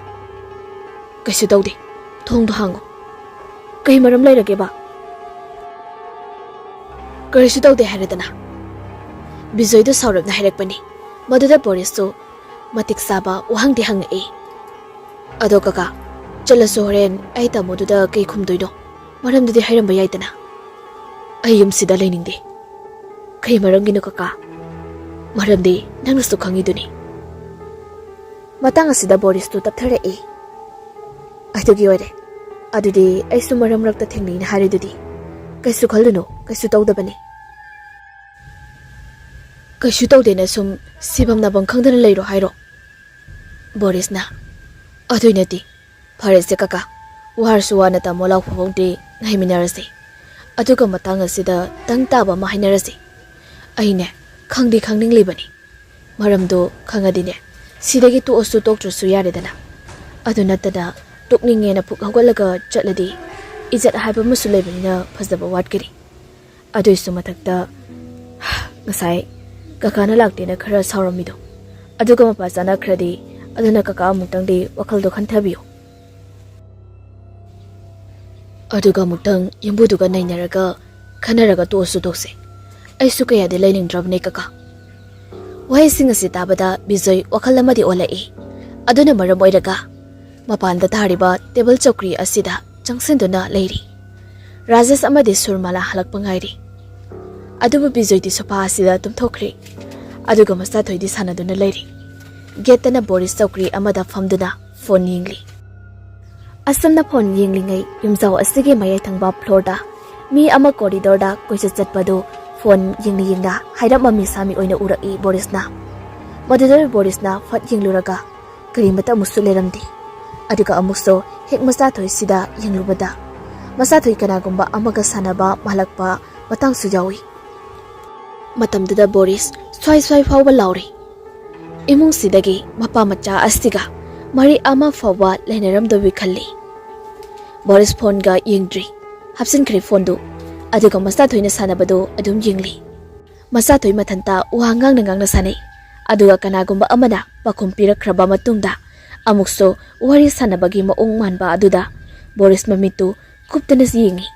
"ꯀꯩꯁꯨ ꯇꯧꯗꯦ꯫ ꯊꯣꯡꯗꯣ ꯍꯥꯡꯉꯣ꯫" "ꯀꯩ ꯃꯔꯝ ꯂꯩꯔꯒꯦꯕ?" "ꯀꯔꯤꯁꯨ ꯇꯧꯗꯦ ꯍꯥꯏꯔꯦꯗꯅ꯫" ꯕꯤꯖꯣꯏꯗꯨ ꯁꯥꯎꯔꯞꯅ ꯍꯥꯏꯔꯛꯄꯅꯤ꯫ ꯃꯗꯨꯗ ꯕꯣꯔꯤꯁꯁꯨ ꯃꯇꯤꯛ ꯆꯥꯕ ꯋꯥꯍꯪꯗꯤ ꯍꯪꯉꯛꯏ꯫ "ꯑꯗꯣ ꯀꯀꯥ, ꯆꯠꯂꯁꯨ ꯍꯣꯔꯦꯟ ꯑꯩ ꯇꯥꯃꯣꯗꯨꯗ ꯀꯩ ꯈꯨꯝꯗꯣꯏꯅꯣ? ꯃꯔꯝꯗꯨꯗꯤ ꯍꯥꯏꯔꯝꯕ ꯌꯥꯏꯗꯅ꯫" "ꯑꯩ ꯌꯨꯝꯁꯤꯗ ꯂꯩꯅꯤꯡꯗꯦ꯫" "ꯀꯩ ꯃꯔꯝꯒꯤꯅꯣ ꯀꯀꯥ?" "ꯃꯔꯝꯗꯤ ꯅꯪꯅꯁꯨ ꯈꯪꯉꯤꯗꯨꯅꯤ꯫" ꯃꯇꯥꯡ ꯑꯁꯤꯗ ꯕꯣꯔꯤꯁꯇꯨ ꯇꯞꯊꯔꯛꯏ꯫ "ꯑꯗꯨꯒꯤ ꯑꯣꯏꯔꯦ꯫ ꯑꯗꯨꯗꯤ ꯑꯩꯁꯨ ꯃꯔꯛ ꯃꯔꯛꯇ ꯊꯦꯡꯅꯩꯅ ꯍꯥꯏꯔꯤꯗꯨꯗꯤ꯫ ꯀꯩꯁꯨ ꯈꯜꯂꯨꯅꯨ, ꯀꯩꯁꯨ ꯇꯧꯗꯕꯅꯤ꯫" "ꯀꯩꯁꯨ ꯇꯧꯗꯦꯅ ꯁꯨꯝ ꯁꯤꯐꯝ ꯅꯥꯐꯝ ꯈꯪꯗꯅ ꯂꯩꯔꯣ ꯍꯥꯏꯔꯣ?" ꯕꯣꯔꯤꯁꯅ, "ꯑꯗꯨꯏ ꯅꯠꯇꯦ꯫ ꯐꯔꯦꯁꯦ ꯀꯀꯥ, ꯋꯥꯔꯁꯨ ꯋꯥꯅ ꯇꯥꯃꯣ ꯂꯥꯎ ꯐꯥꯎꯗꯤ ꯉꯥꯏꯃꯤꯟꯅꯔꯁꯦ꯫ ꯑꯗꯨꯒ ꯃꯇꯥꯡ ꯑꯁꯤꯗ ꯇꯪ ꯇꯥꯕ ꯑꯃ ꯍꯥꯏꯅꯔꯁꯤ꯫ ꯑꯩꯅꯦ, ꯈꯪꯗꯤ ꯈꯪꯅꯤꯡꯂꯤꯕꯅꯤ꯫ ꯃꯔꯝꯗꯣ ꯈꯪꯉꯗꯤꯅꯦ, ꯁꯤꯗꯒꯤ ꯇꯣꯛꯑꯁꯨ ꯇꯣꯛꯇ꯭ꯔꯁꯨ ꯌꯥꯔꯦꯗꯅ꯫ ꯑꯗꯨ ꯅꯠꯇꯅ ꯇꯣꯛꯅꯤꯡꯉꯦꯅ ꯄꯨꯛ ꯍꯧꯒꯠꯂꯒ ꯆꯠꯂꯗꯤ ꯏꯖꯠ ꯍꯥꯏꯕ ꯑꯃꯁꯨ ꯂꯩꯕꯅꯤꯅ ꯐꯖꯕ ꯋꯥꯠꯀꯅꯤ꯫ ꯑꯗꯨꯏꯁꯨ ꯃꯊꯛꯇ ꯉꯁꯥꯏ ꯀꯀꯥꯅ ꯂꯥꯛꯇꯦꯅ ꯈꯔ ꯁꯥꯎꯔꯝꯃꯤꯗꯣ, ꯑꯗꯨꯒ ꯃꯄꯥ ꯆꯥꯅꯈ꯭ꯔꯗꯤ, ꯑꯗꯨꯅ ꯀꯀꯥ ꯑꯃꯨꯛꯇꯪꯗꯤ ꯋꯥꯈꯜꯗꯣ ꯈꯟꯊꯕꯤꯌꯨ꯫ ꯑꯗꯨꯒ ꯑꯃꯨꯛꯇꯪ ꯌꯨꯝꯕꯨꯗꯨꯒ ꯅꯩꯅꯔꯒ ꯈꯟꯅꯔꯒ ꯇꯣꯛꯑꯁꯨ ꯇꯣꯛꯁꯦ꯫ ꯑꯩꯁꯨ ꯀꯌꯥꯗꯤ ꯂꯩꯅꯤꯡꯗ꯭ꯔꯕꯅꯦ ꯀꯀꯥ꯫" ꯋꯥꯍꯩꯁꯤꯡ ꯑꯁꯤ ꯇꯥꯕꯗ ꯕꯤꯖꯣꯏ ꯋꯥꯈꯜ ꯑꯃꯗꯤ ꯑꯣꯜꯂꯛꯏ꯫ ꯑꯗꯨꯅ ꯃꯔꯝ ꯑꯣꯏꯔꯒ ꯃꯄꯥꯟꯗ ꯊꯥꯔꯤꯕ ꯇꯦꯕꯜ ꯆꯧꯀ꯭ꯔꯤ ꯑꯁꯤꯗ ꯆꯪꯁꯤꯟꯗꯨꯅ ꯂꯩꯔꯤ꯫ ꯔꯥꯖꯦꯁ ꯑꯃꯗꯤ ꯁꯨꯔꯃꯥꯂꯥ ꯍꯜꯂꯛꯄ ꯉꯥꯏꯔꯤ꯫ ꯑꯗꯨꯕꯨ ꯕꯤꯖꯣꯏꯗꯤ ꯁꯣꯐꯥ ꯑꯁꯤꯗ ꯇꯨꯝꯊꯣꯛꯈ꯭ꯔꯦ꯫ ꯑꯗꯨꯒ ꯃꯆꯥꯊꯣꯏꯗꯤ ꯁꯥꯟꯅꯗꯨꯅ ꯂꯩꯔꯤ꯫ ꯒꯦꯠꯇꯅ ꯕꯣꯔꯤꯁ ꯆꯧꯀ꯭ꯔꯤ ꯑꯃꯗ ꯐꯝꯗꯨꯅ ꯐꯣꯟ ꯌꯦꯡꯂꯤ꯫ ꯑꯁꯨꯝꯅ ꯐꯣꯟ ꯌꯦꯡꯂꯤꯉꯩ ꯌꯨꯝꯖꯥꯎ ꯑꯁꯤꯒꯤ ꯃꯌꯥꯏ ꯊꯪꯕ ꯐ꯭ꯂꯣꯔꯗ ꯃꯤ ꯑꯃ ꯀꯣꯔꯤꯗꯣꯔꯗ ꯀꯣꯏꯆꯠ ꯆꯠꯄꯗꯨ ꯐꯣꯟ ꯌꯦꯡꯅ ꯌꯦꯡꯅ ꯍꯥꯏꯔꯞ ꯃꯃꯤ ꯁꯥꯃꯤ ꯑꯣꯏꯅ ꯎꯔꯛꯏ ꯕꯣꯔꯤꯁꯅ꯫ ꯃꯗꯨꯗ ꯕꯣꯔꯤꯁꯅ ꯐꯠ ꯌꯦꯡꯂꯨꯔꯒ ꯀꯔꯤꯃꯠꯇ ꯑꯃꯨꯛꯁꯨ ꯂꯩꯔꯝꯗꯦ꯫ ꯑꯗꯨꯒ ꯑꯃꯨꯛꯁꯨ ꯍꯦꯛ ꯃꯆꯥꯊꯣꯏꯁꯤꯗ ꯌꯦꯡꯂꯨꯕꯗ ꯃꯆꯥꯊꯣꯏ ꯀꯅꯥꯒꯨꯝꯕ ꯑꯃꯒ ꯁꯥꯟꯅꯕ ꯃꯥꯜꯂꯛꯄ ꯃꯇꯥꯡꯁꯨ ꯌꯥꯎꯏ꯫ ꯃꯇꯝꯗꯨꯗ ꯕꯣꯔꯤꯁ ꯁ꯭ꯋꯥꯏ ꯁ꯭ꯋꯥꯏ ꯐꯥꯎꯕ ꯂꯥꯎꯔꯤ꯫ ꯏꯃꯨꯡꯁꯤꯗꯒꯤ ꯃꯄꯥ ꯃꯆꯥ ꯑꯁꯤꯒ ꯃꯔꯤ ꯑꯃ ꯐꯥꯎꯕ ꯂꯩꯅꯔꯝꯗꯣꯏꯕꯤ ꯈꯜꯂꯤ꯫ ꯕꯣꯔꯤꯁ ꯐꯣꯟꯒ ꯌꯦꯡꯗ꯭ꯔꯤ꯫ ꯍꯥꯞꯆꯤꯟꯈ꯭ꯔꯦ ꯐꯣꯟꯗꯨ꯫ ꯑꯗꯨꯒ ꯃꯆꯥꯊꯣꯏꯅ ꯁꯥꯟꯅꯕꯗꯨ ꯑꯗꯨꯝ ꯌꯦꯡꯂꯤ꯫ ꯃꯆꯥꯊꯣꯏ ꯃꯊꯟꯇ ꯋꯥ ꯉꯥꯡꯅ ꯉꯥꯡꯅ ꯁꯥꯟꯅꯩ꯫ ꯑꯗꯨꯒ ꯀꯅꯥꯒꯨꯝꯕ ꯑꯃꯅ ꯄꯥꯎꯈꯨꯝ ꯄꯤꯔꯛꯈ꯭ꯔꯕ ꯃꯇꯨꯡꯗ ꯑꯃꯨꯛꯁꯨ ꯋꯥꯔꯤ ꯁꯥꯟꯅꯕꯒꯤ ꯃꯑꯣꯡ ꯃꯥꯟꯕ ꯑꯗꯨꯗ ꯕꯣꯔꯤꯁ ꯃꯃꯤꯠꯇꯨ ꯀꯨꯞꯇꯅ ꯌꯦꯡꯉꯤ꯫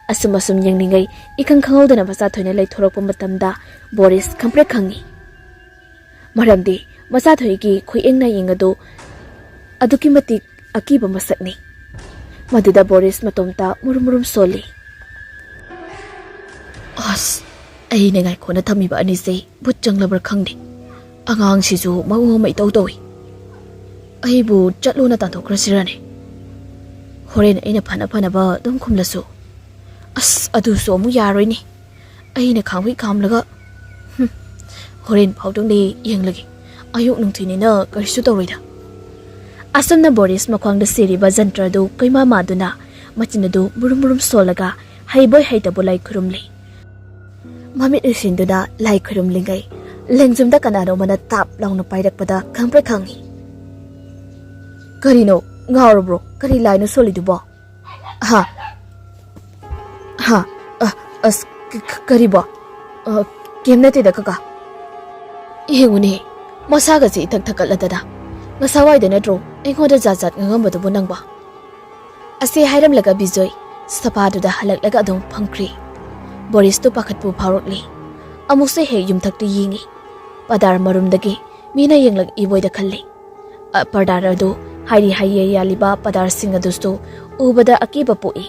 ꯑꯁꯨꯝ ꯑꯁꯨꯝ ꯌꯦꯡꯂꯤꯉꯩ ꯏꯈꯪ ꯈꯪꯍꯧꯗꯅ ꯃꯆꯥꯊꯣꯏꯅ ꯂꯩꯊꯣꯔꯛꯄ ꯃꯇꯝꯗ ꯕꯣꯔꯤꯁ ꯈꯪꯄ꯭ꯔꯦꯛ ꯈꯪꯉꯤ꯫ ꯃꯔꯝꯗꯤ ꯃꯆꯥꯊꯣꯏꯒꯤ ꯈꯨꯌꯦꯡ ꯅꯥꯌꯦꯡ ꯑꯗꯨ ꯑꯗꯨꯛꯀꯤ ꯃꯇꯤꯛ ꯑꯀꯤꯕ ꯃꯁꯛꯅꯤ꯫ ꯃꯗꯨꯗ ꯕꯣꯔꯤꯁ ꯃꯇꯣꯝꯇ ꯃꯨꯔꯨꯝ ꯃꯨꯔꯨꯝ ꯁꯣꯜꯂꯤ꯫ ꯑꯁ, ꯑꯩꯅ ꯉꯥꯏꯈꯣꯅ ꯊꯝꯃꯤꯕ ꯑꯅꯤꯁꯦ ꯚꯨꯠ ꯆꯪꯂꯕ꯭ꯔꯥ ꯈꯪꯗꯦ꯫ ꯑꯉꯥꯡꯁꯤꯁꯨ ꯃꯑꯣꯡ ꯑꯃ ꯏꯇꯧ ꯇꯧꯏ꯫ ꯑꯩꯕꯨ ꯆꯠꯂꯣꯅ ꯇꯥꯟꯊꯣꯛꯈ꯭ꯔꯁꯤꯔꯅꯦ? ꯍꯣꯔꯦꯟ ꯑꯩꯅ ꯐꯅ ꯐꯅꯕ ꯑꯗꯨꯝ ꯈꯨꯝꯂꯁꯨ꯫ ꯑꯁ, ꯑꯗꯨꯁꯨ ꯑꯃꯨꯛ ꯌꯥꯔꯣꯏꯅꯦ꯫ ꯑꯩꯅ ꯈꯥꯝꯃꯤ ꯈꯥꯝꯂꯒ, ꯍꯨꯝ, ꯍꯣꯔꯦꯟ ꯐꯥꯎꯗꯧꯅꯦ, ꯌꯦꯡꯂꯒꯦ꯫ ꯑꯌꯨꯛ ꯅꯨꯡꯊꯤꯜꯅꯤꯅ ꯀꯔꯤꯁꯨ ꯇꯧꯔꯣꯏꯗ꯫ ꯑꯁꯨꯝꯅ ꯕꯣꯔꯤꯁ ꯃꯈ꯭ꯋꯥꯡꯗ ꯁꯤꯔꯤꯕ ꯖꯟꯇ꯭ꯔ ꯑꯗꯨ ꯀꯣꯏꯃꯥ ꯃꯥꯗꯨꯅ ꯃꯆꯤꯟ ꯑꯗꯨ ꯃꯨꯔꯨꯝ ꯃꯨꯔꯨꯝ ꯁꯣꯜꯂꯒ ꯍꯩꯕꯣꯏ ꯍꯩꯇꯕꯣꯏ ꯂꯥꯏ ꯈꯨꯔꯨꯝꯂꯤ꯫ ꯃꯃꯤꯠ ꯎꯏꯁꯤꯟꯗꯨꯅ ꯂꯥꯏ ꯈꯨꯔꯨꯝꯂꯤꯉꯩ ꯂꯦꯡꯖꯨꯝꯗ ꯀꯅꯥꯅꯣ ꯑꯃꯅ ꯇꯥꯞ ꯂꯥꯎꯅ ꯄꯥꯏꯔꯛꯄꯗ ꯈꯪꯄ꯭ꯔꯦꯛ ꯈꯪꯉꯤ꯫ "ꯀꯔꯤꯅꯣ? ꯉꯥꯎꯔꯕ꯭ꯔꯣ? ꯀꯔꯤ ꯂꯥꯏꯅꯣ ꯁꯣꯜꯂꯤꯗꯨꯕꯣ?" "ꯍꯥ? ꯍꯥ? ꯑ, ꯑꯁ, ꯀ-, ꯀ-, ꯀꯔꯤꯕꯣ? ꯑ, ꯀꯩꯝ ꯅꯠꯇꯦꯗ, ꯀꯀꯥ꯫ ꯌꯦꯡꯉꯨꯅꯦ, ꯃꯁꯥꯒꯁꯦ ꯏꯊꯛ ꯊꯛꯀꯠꯂꯗꯅ꯫ ꯉꯁꯥꯋꯥꯏꯗ ꯅꯠꯇ꯭ꯔꯣ ꯑꯩꯉꯣꯟꯗ ꯖꯥꯠ ꯖꯥꯠ ꯉꯥꯡꯉꯝꯕꯗꯨꯕꯨ ꯅꯪꯕꯣ?" ꯑꯁꯤ ꯍꯥꯏꯔꯝꯂꯒ ꯕꯤꯖꯣꯏ ꯁꯣꯐꯥꯗꯨꯗ ꯍꯜꯂꯛꯂꯒ ꯑꯗꯨꯝ ꯐꯝꯈ꯭ꯔꯦ꯫ ꯕꯣꯔꯤꯁꯇꯨ ꯄꯥꯈꯠꯄ ꯐꯥꯎꯔꯛꯂꯦ꯫ ꯑꯃꯨꯛꯁꯨ ꯍꯦꯛ ꯌꯨꯝꯊꯛꯇꯨ ꯌꯦꯡꯉꯤ꯫ ꯄꯗꯥꯔ ꯃꯔꯨꯝꯗꯒꯤ ꯃꯤꯅ ꯌꯦꯡꯂꯛꯏꯕꯣꯏꯗ ꯈꯜꯂꯤ꯫ ꯑ, ꯄꯔꯗꯥꯔ ꯑꯗꯨ ꯍꯥꯏꯔꯤ ꯍꯥꯏꯌꯦ ꯌꯥꯜꯂꯤꯕ ꯄꯗꯥꯔꯁꯤꯡ ꯑꯗꯨꯁꯨ ꯎꯕꯗ ꯑꯀꯤꯕ ꯄꯣꯛꯏ꯫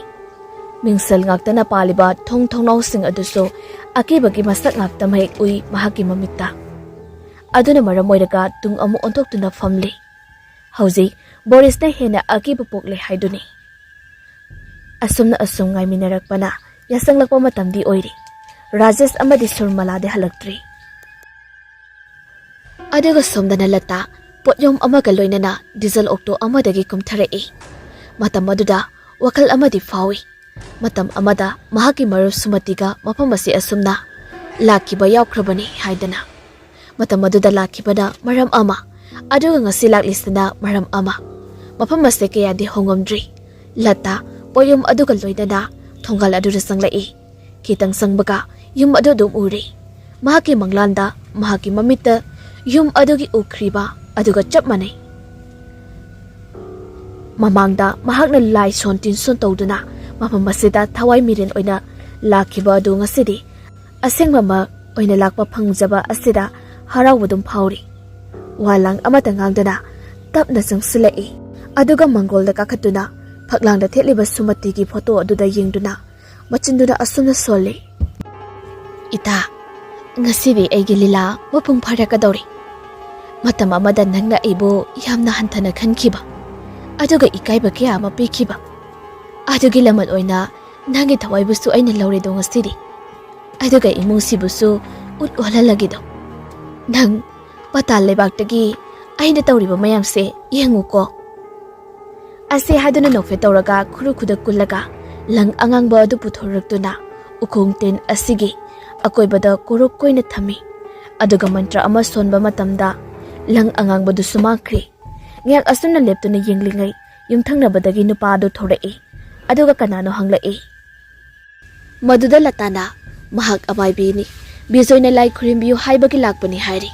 ꯃꯤꯡꯁꯦꯜ ꯉꯥꯛꯇꯅ ꯄꯥꯜꯂꯤꯕ ꯊꯣꯡ ꯊꯣꯡꯅꯥꯎꯁꯤꯡ ꯑꯗꯨꯁꯨ ꯑꯀꯤꯕꯒꯤ ꯃꯁꯛ ꯉꯥꯛꯇ ꯃꯌꯦꯛ ꯎꯏ ꯃꯍꯥꯛꯀꯤ ꯃꯃꯤꯠꯇ꯫ ꯑꯗꯨꯅ ꯃꯔꯝ ꯑꯣꯏꯔꯒ ꯇꯨꯡ ꯑꯃꯨꯛ ꯑꯣꯟꯊꯣꯛꯇꯨꯅ ꯐꯝꯂꯤ꯫ ꯍꯧꯖꯤꯛ ꯕꯣꯔꯤꯁꯅ ꯍꯦꯟꯅ ꯑꯀꯤꯕ ꯄꯣꯛꯂꯦ ꯍꯥꯏꯗꯨꯅꯤ꯫ ꯑꯁꯨꯝꯅ ꯑꯁꯨꯝ ꯉꯥꯏꯃꯤꯟꯅꯔꯛꯄꯅ ꯌꯥꯁꯪꯂꯛꯄ ꯃꯇꯝꯗꯤ ꯑꯣꯏꯔꯤ꯫ ꯔꯥꯖꯦꯁ ꯑꯃꯗꯤ ꯁꯨꯔꯃꯂꯥꯗꯤ ꯍꯜꯂꯛꯇ꯭ꯔꯤ꯫ ꯑꯗꯨꯒ ꯁꯣꯝꯗꯅ ꯂꯇꯥ ꯄꯣꯠꯌꯣꯝ ꯑꯃꯒ ꯂꯣꯏꯅꯅ ꯗꯤꯖꯜ ꯑꯣꯛꯇꯣ ꯑꯃꯗꯒꯤ ꯀꯨꯝꯊꯔꯛꯏ꯫ ꯃꯇꯝ ꯑꯗꯨꯗ ꯋꯥꯈꯜ ꯑꯃꯗꯤ ꯐꯥꯎꯏ꯫ ꯃꯇꯝ ꯑꯃꯗ ꯃꯍꯥꯛꯀꯤ ꯃꯔꯨꯞ ꯁꯨꯃꯇꯤꯒ ꯃꯐꯝ ꯑꯁꯤ ꯑꯁꯨꯝꯅ ꯂꯥꯛꯈꯤꯕ ꯌꯥꯎꯈ꯭ꯔꯕꯅꯤ ꯍꯥꯏꯗꯅ꯫ ꯃꯇꯝ ꯑꯗꯨꯗ ꯂꯥꯛꯈꯤꯕꯅ ꯃꯔꯝ ꯑꯃ, ꯑꯗꯨꯒ ꯉꯁꯤ ꯂꯥꯛꯂꯤꯁꯤꯅ ꯃꯔꯝ ꯑꯃ꯫ ꯃꯐꯝ ꯑꯁꯦ ꯀꯌꯥꯗꯤ ꯍꯣꯡꯉꯝꯗ꯭ꯔꯤ꯫ ꯂꯇꯥ ꯄꯣꯌꯨꯝ ꯑꯗꯨꯒ ꯂꯣꯏꯅꯅ ꯊꯣꯡꯒꯥꯜ ꯑꯗꯨꯗ ꯆꯪꯂꯛꯏ꯫ ꯈꯤꯇꯪ ꯆꯪꯕꯒ ꯌꯨꯝ ꯑꯗꯨ ꯑꯗꯨꯝ ꯎꯔꯦ꯫ ꯃꯍꯥꯛꯀꯤ ꯃꯪꯂꯥꯟꯗ ꯃꯍꯥꯛꯀꯤ ꯃꯃꯤꯠꯇ ꯌꯨꯝ ꯑꯗꯨꯒꯤ ꯎꯈ꯭ꯔꯤꯕ ꯑꯗꯨꯒ ꯆꯞ ꯃꯥꯟꯅꯩ꯫ ꯃꯃꯥꯡꯗ ꯃꯍꯥꯛꯅ ꯂꯥꯏ ꯁꯣꯟ ꯇꯤꯟ ꯁꯣꯟ ꯇꯧꯗꯨꯅ ꯃꯐꯝ ꯑꯁꯤꯗ ꯊꯋꯥꯏ ꯃꯤꯔꯦꯟ ꯑꯣꯏꯅ ꯂꯥꯛꯈꯤꯕ ꯑꯗꯨ ꯉꯁꯤꯗꯤ ꯑꯁꯦꯡꯕꯃꯛ ꯑꯣꯏꯅ ꯂꯥꯛꯄ ꯐꯪꯖꯕ ꯑꯁꯤꯗ ꯍꯔꯥꯎꯕꯗꯨꯝ ꯐꯥꯎꯔꯤ꯫ ꯋꯥ ꯂꯥꯡ ꯑꯃꯠꯇ ꯉꯥꯡꯗꯅ ꯇꯞꯅ ꯆꯪꯁꯤꯜꯂꯛꯏ꯫ ꯑꯗꯨꯒ ꯃꯪꯒꯣꯜꯗ ꯀꯥꯈꯠꯇꯨꯅ ꯐꯛꯂꯥꯡꯗ ꯊꯦꯠꯂꯤꯕ ꯁꯨꯃꯇꯤꯒꯤ ꯐꯣꯇꯣ ꯑꯗꯨꯗ ꯌꯦꯡꯗꯨꯅ ꯃꯆꯤꯟꯗꯨꯅ ꯑꯁꯨꯝꯅ ꯁꯣꯜꯂꯤ꯫ "ꯏꯇꯥ, ꯉꯁꯤꯗꯤ ꯑꯩꯒꯤ ꯂꯤꯂꯥ ꯃꯄꯨꯡ ꯐꯥꯔꯛꯀꯗꯧꯔꯤ꯫ ꯃꯇꯝ ꯑꯃꯗ ꯅꯪꯅ ꯑꯩꯕꯨ ꯌꯥꯝꯅ ꯍꯟꯊꯅ ꯈꯟꯈꯤꯕ, ꯑꯗꯨꯒ ꯏꯀꯥꯏꯕ ꯀꯌꯥ ꯑꯃ ꯄꯤꯈꯤꯕ, ꯑꯗꯨꯒꯤ ꯂꯃꯟ ꯑꯣꯏꯅ ꯅꯪꯒꯤ ꯊꯋꯥꯏꯕꯨꯁꯨ ꯑꯩꯅ ꯂꯧꯔꯦꯗꯣ ꯉꯁꯤꯗꯤ꯫ ꯑꯗꯨꯒ ꯏꯃꯨꯡꯁꯤꯕꯨꯁꯨ ꯎꯠ ꯎꯍꯜꯍꯜꯂꯒꯦꯗꯣ꯫ ꯅꯪ ꯄꯇꯥꯜ ꯂꯩꯕꯥꯛꯇꯒꯤ ꯑꯩꯅ ꯇꯧꯔꯤꯕ ꯃꯌꯥꯝꯁꯦ ꯌꯦꯡꯉꯨꯀꯣ"꯫ ꯑꯁꯤ ꯍꯥꯏꯗꯨꯅ ꯅꯣꯛꯐꯦꯠ ꯇꯧꯔꯒ ꯈꯨꯔꯨ ꯈꯨꯗ ꯀꯨꯜꯂꯒ ꯂꯪ ꯑꯉꯥꯡꯕ ꯑꯗꯨ ꯄꯨꯊꯣꯔꯛꯇꯨꯅ ꯎꯈꯣꯡ ꯇꯤꯟ ꯑꯁꯤꯒꯤ ꯑꯀꯣꯏꯕꯗ ꯀꯣꯔꯣꯛ ꯀꯣꯏꯅ ꯊꯝꯃꯤ꯫ ꯑꯗꯨꯒ ꯃꯟꯇ꯭ꯔ ꯑꯃ ꯁꯣꯟꯕ ꯃꯇꯝꯗ ꯂꯪ ꯑꯉꯥꯡꯕꯗꯨꯁꯨ ꯃꯥꯡꯈ꯭ꯔꯦ꯫ ꯉꯥꯏꯍꯥꯛ ꯑꯁꯨꯝꯅ ꯂꯦꯞꯇꯨꯅ ꯌꯦꯡꯂꯤꯉꯩ ꯌꯨꯝꯊꯪꯅꯕꯗꯒꯤ ꯅꯨꯄꯥ ꯑꯗꯨ ꯊꯣꯔꯛꯏ꯫ ꯑꯗꯨꯒ ꯀꯅꯥꯅꯣ ꯍꯪꯂꯛꯏ꯫ ꯃꯗꯨꯗ ꯂꯇꯥꯅ ꯃꯍꯥꯛ ꯑꯃꯥꯏꯕꯤꯅꯤ, ꯕꯤꯖꯣꯏꯅ ꯂꯥꯏ ꯈꯨꯔꯨꯝꯕꯤꯌꯨ ꯍꯥꯏꯕꯒꯤ ꯂꯥꯛꯄꯅꯤ ꯍꯥꯏꯔꯤ꯫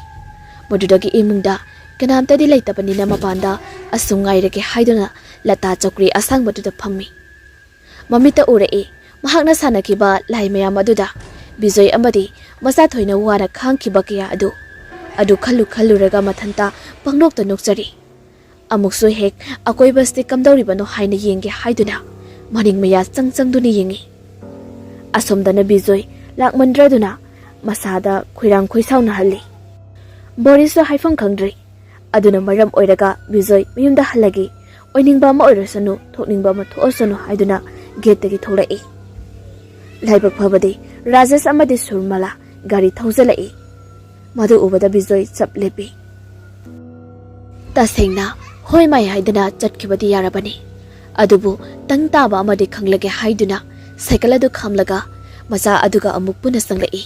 ꯃꯗꯨꯗꯒꯤ ꯏꯃꯨꯡꯗ ꯀꯅꯥꯝꯇꯗꯤ ꯂꯩꯇꯕꯅꯤꯅ ꯃꯄꯥꯟꯗ ꯑꯁꯨꯝ ꯉꯥꯏꯔꯒꯦ ꯍꯥꯏꯗꯨꯅ ꯂꯇꯥ ꯆꯧꯀ꯭ꯔꯤ ꯑꯁꯥꯡꯕꯗꯨꯗ ꯐꯝꯃꯤ꯫ ꯃꯃꯤꯠꯇ ꯎꯔꯛꯏ ꯃꯍꯥꯛꯅ ꯁꯥꯟꯅꯈꯤꯕ ꯂꯥꯏ ꯃꯌꯥꯝ ꯑꯗꯨꯗ ꯕꯤꯖꯣꯏ ꯑꯃꯗꯤ ꯃꯆꯥ ꯊꯣꯏꯅ ꯋꯥꯅ ꯈꯥꯡꯈꯤꯕ ꯀꯌꯥ ꯑꯗꯨ꯫ ꯑꯗꯨ ꯈꯜꯂꯨ ꯈꯜꯂꯨꯔꯒ ꯃꯊꯟꯇ ꯄꯪꯅꯣꯛꯇ ꯅꯣꯛꯆꯔꯤ꯫ ꯑꯃꯨꯛꯁꯨ ꯍꯦꯛ ꯑꯀꯣꯏꯕꯁꯤ ꯀꯝꯗꯧꯔꯤꯕꯅꯣ ꯍꯥꯏꯅ ꯌꯦꯡꯒꯦ ꯍꯥꯏꯗꯨꯅ ꯃꯅꯤꯡ ꯃꯌꯥ ꯆꯪ ꯆꯪꯗꯨꯅ ꯌꯦꯡꯉꯤ꯫ ꯑꯁꯣꯝꯗꯅ ꯕꯤꯖꯣꯏ ꯂꯥꯛꯃꯟꯗ꯭ꯔꯗꯨꯅ ꯃꯁꯥꯗ ꯈꯣꯏꯔꯥꯡ ꯈꯣꯏꯁꯥꯎꯅꯍꯜꯂꯤ꯫ ꯕꯣꯔꯤꯁꯁꯨ ꯍꯥꯏꯐꯝ ꯈꯪꯗ꯭ꯔꯤ꯫ ꯑꯗꯨꯅ ꯃꯔꯝ ꯑꯣꯏꯔꯒ ꯕꯤꯖꯣꯏ ꯃꯌꯨꯝꯗ ꯍꯜꯂꯒꯦ, ꯑꯣꯏꯅꯤꯡꯕ ꯑꯃ ꯑꯣꯏꯔꯁꯅꯨ, ꯊꯣꯛꯅꯤꯡꯕ ꯑꯃ ꯊꯣꯛꯑꯁꯅꯨ ꯍꯥꯏꯗꯨꯅ ꯒꯦꯠꯇꯒꯤ ꯊꯣꯛꯂꯛꯏ꯫ ꯂꯥꯏꯕꯛ ꯐꯕꯗꯤ ꯔꯥꯖꯦꯁ ꯑꯃꯗꯤ ꯁꯨꯔꯃꯂꯥ ꯒꯥꯔꯤ ꯊꯧꯖꯤꯜꯂꯛꯏ꯫ ꯃꯗꯨ ꯎꯕꯗ ꯕꯤꯖꯣꯏ ꯆꯞ ꯂꯦꯞꯄꯤ꯫ ꯇꯁꯦꯡꯅ ꯍꯣꯏ ꯃꯥꯏ ꯍꯥꯏꯗꯅ ꯆꯠꯈꯤꯕꯗꯤ ꯌꯥꯔꯕꯅꯤ, ꯑꯗꯨꯕꯨ ꯇꯪ ꯇꯥꯕ ꯑꯃꯗꯤ ꯈꯪꯂꯒꯦ ꯍꯥꯏꯗꯨꯅ ꯁꯥꯏꯀꯜ ꯑꯗꯨ ꯈꯥꯝꯂꯒ ꯃꯆꯥ ꯑꯗꯨꯒ ꯑꯃꯨꯛ ꯄꯨꯟꯅ ꯆꯪꯂꯛꯏ꯫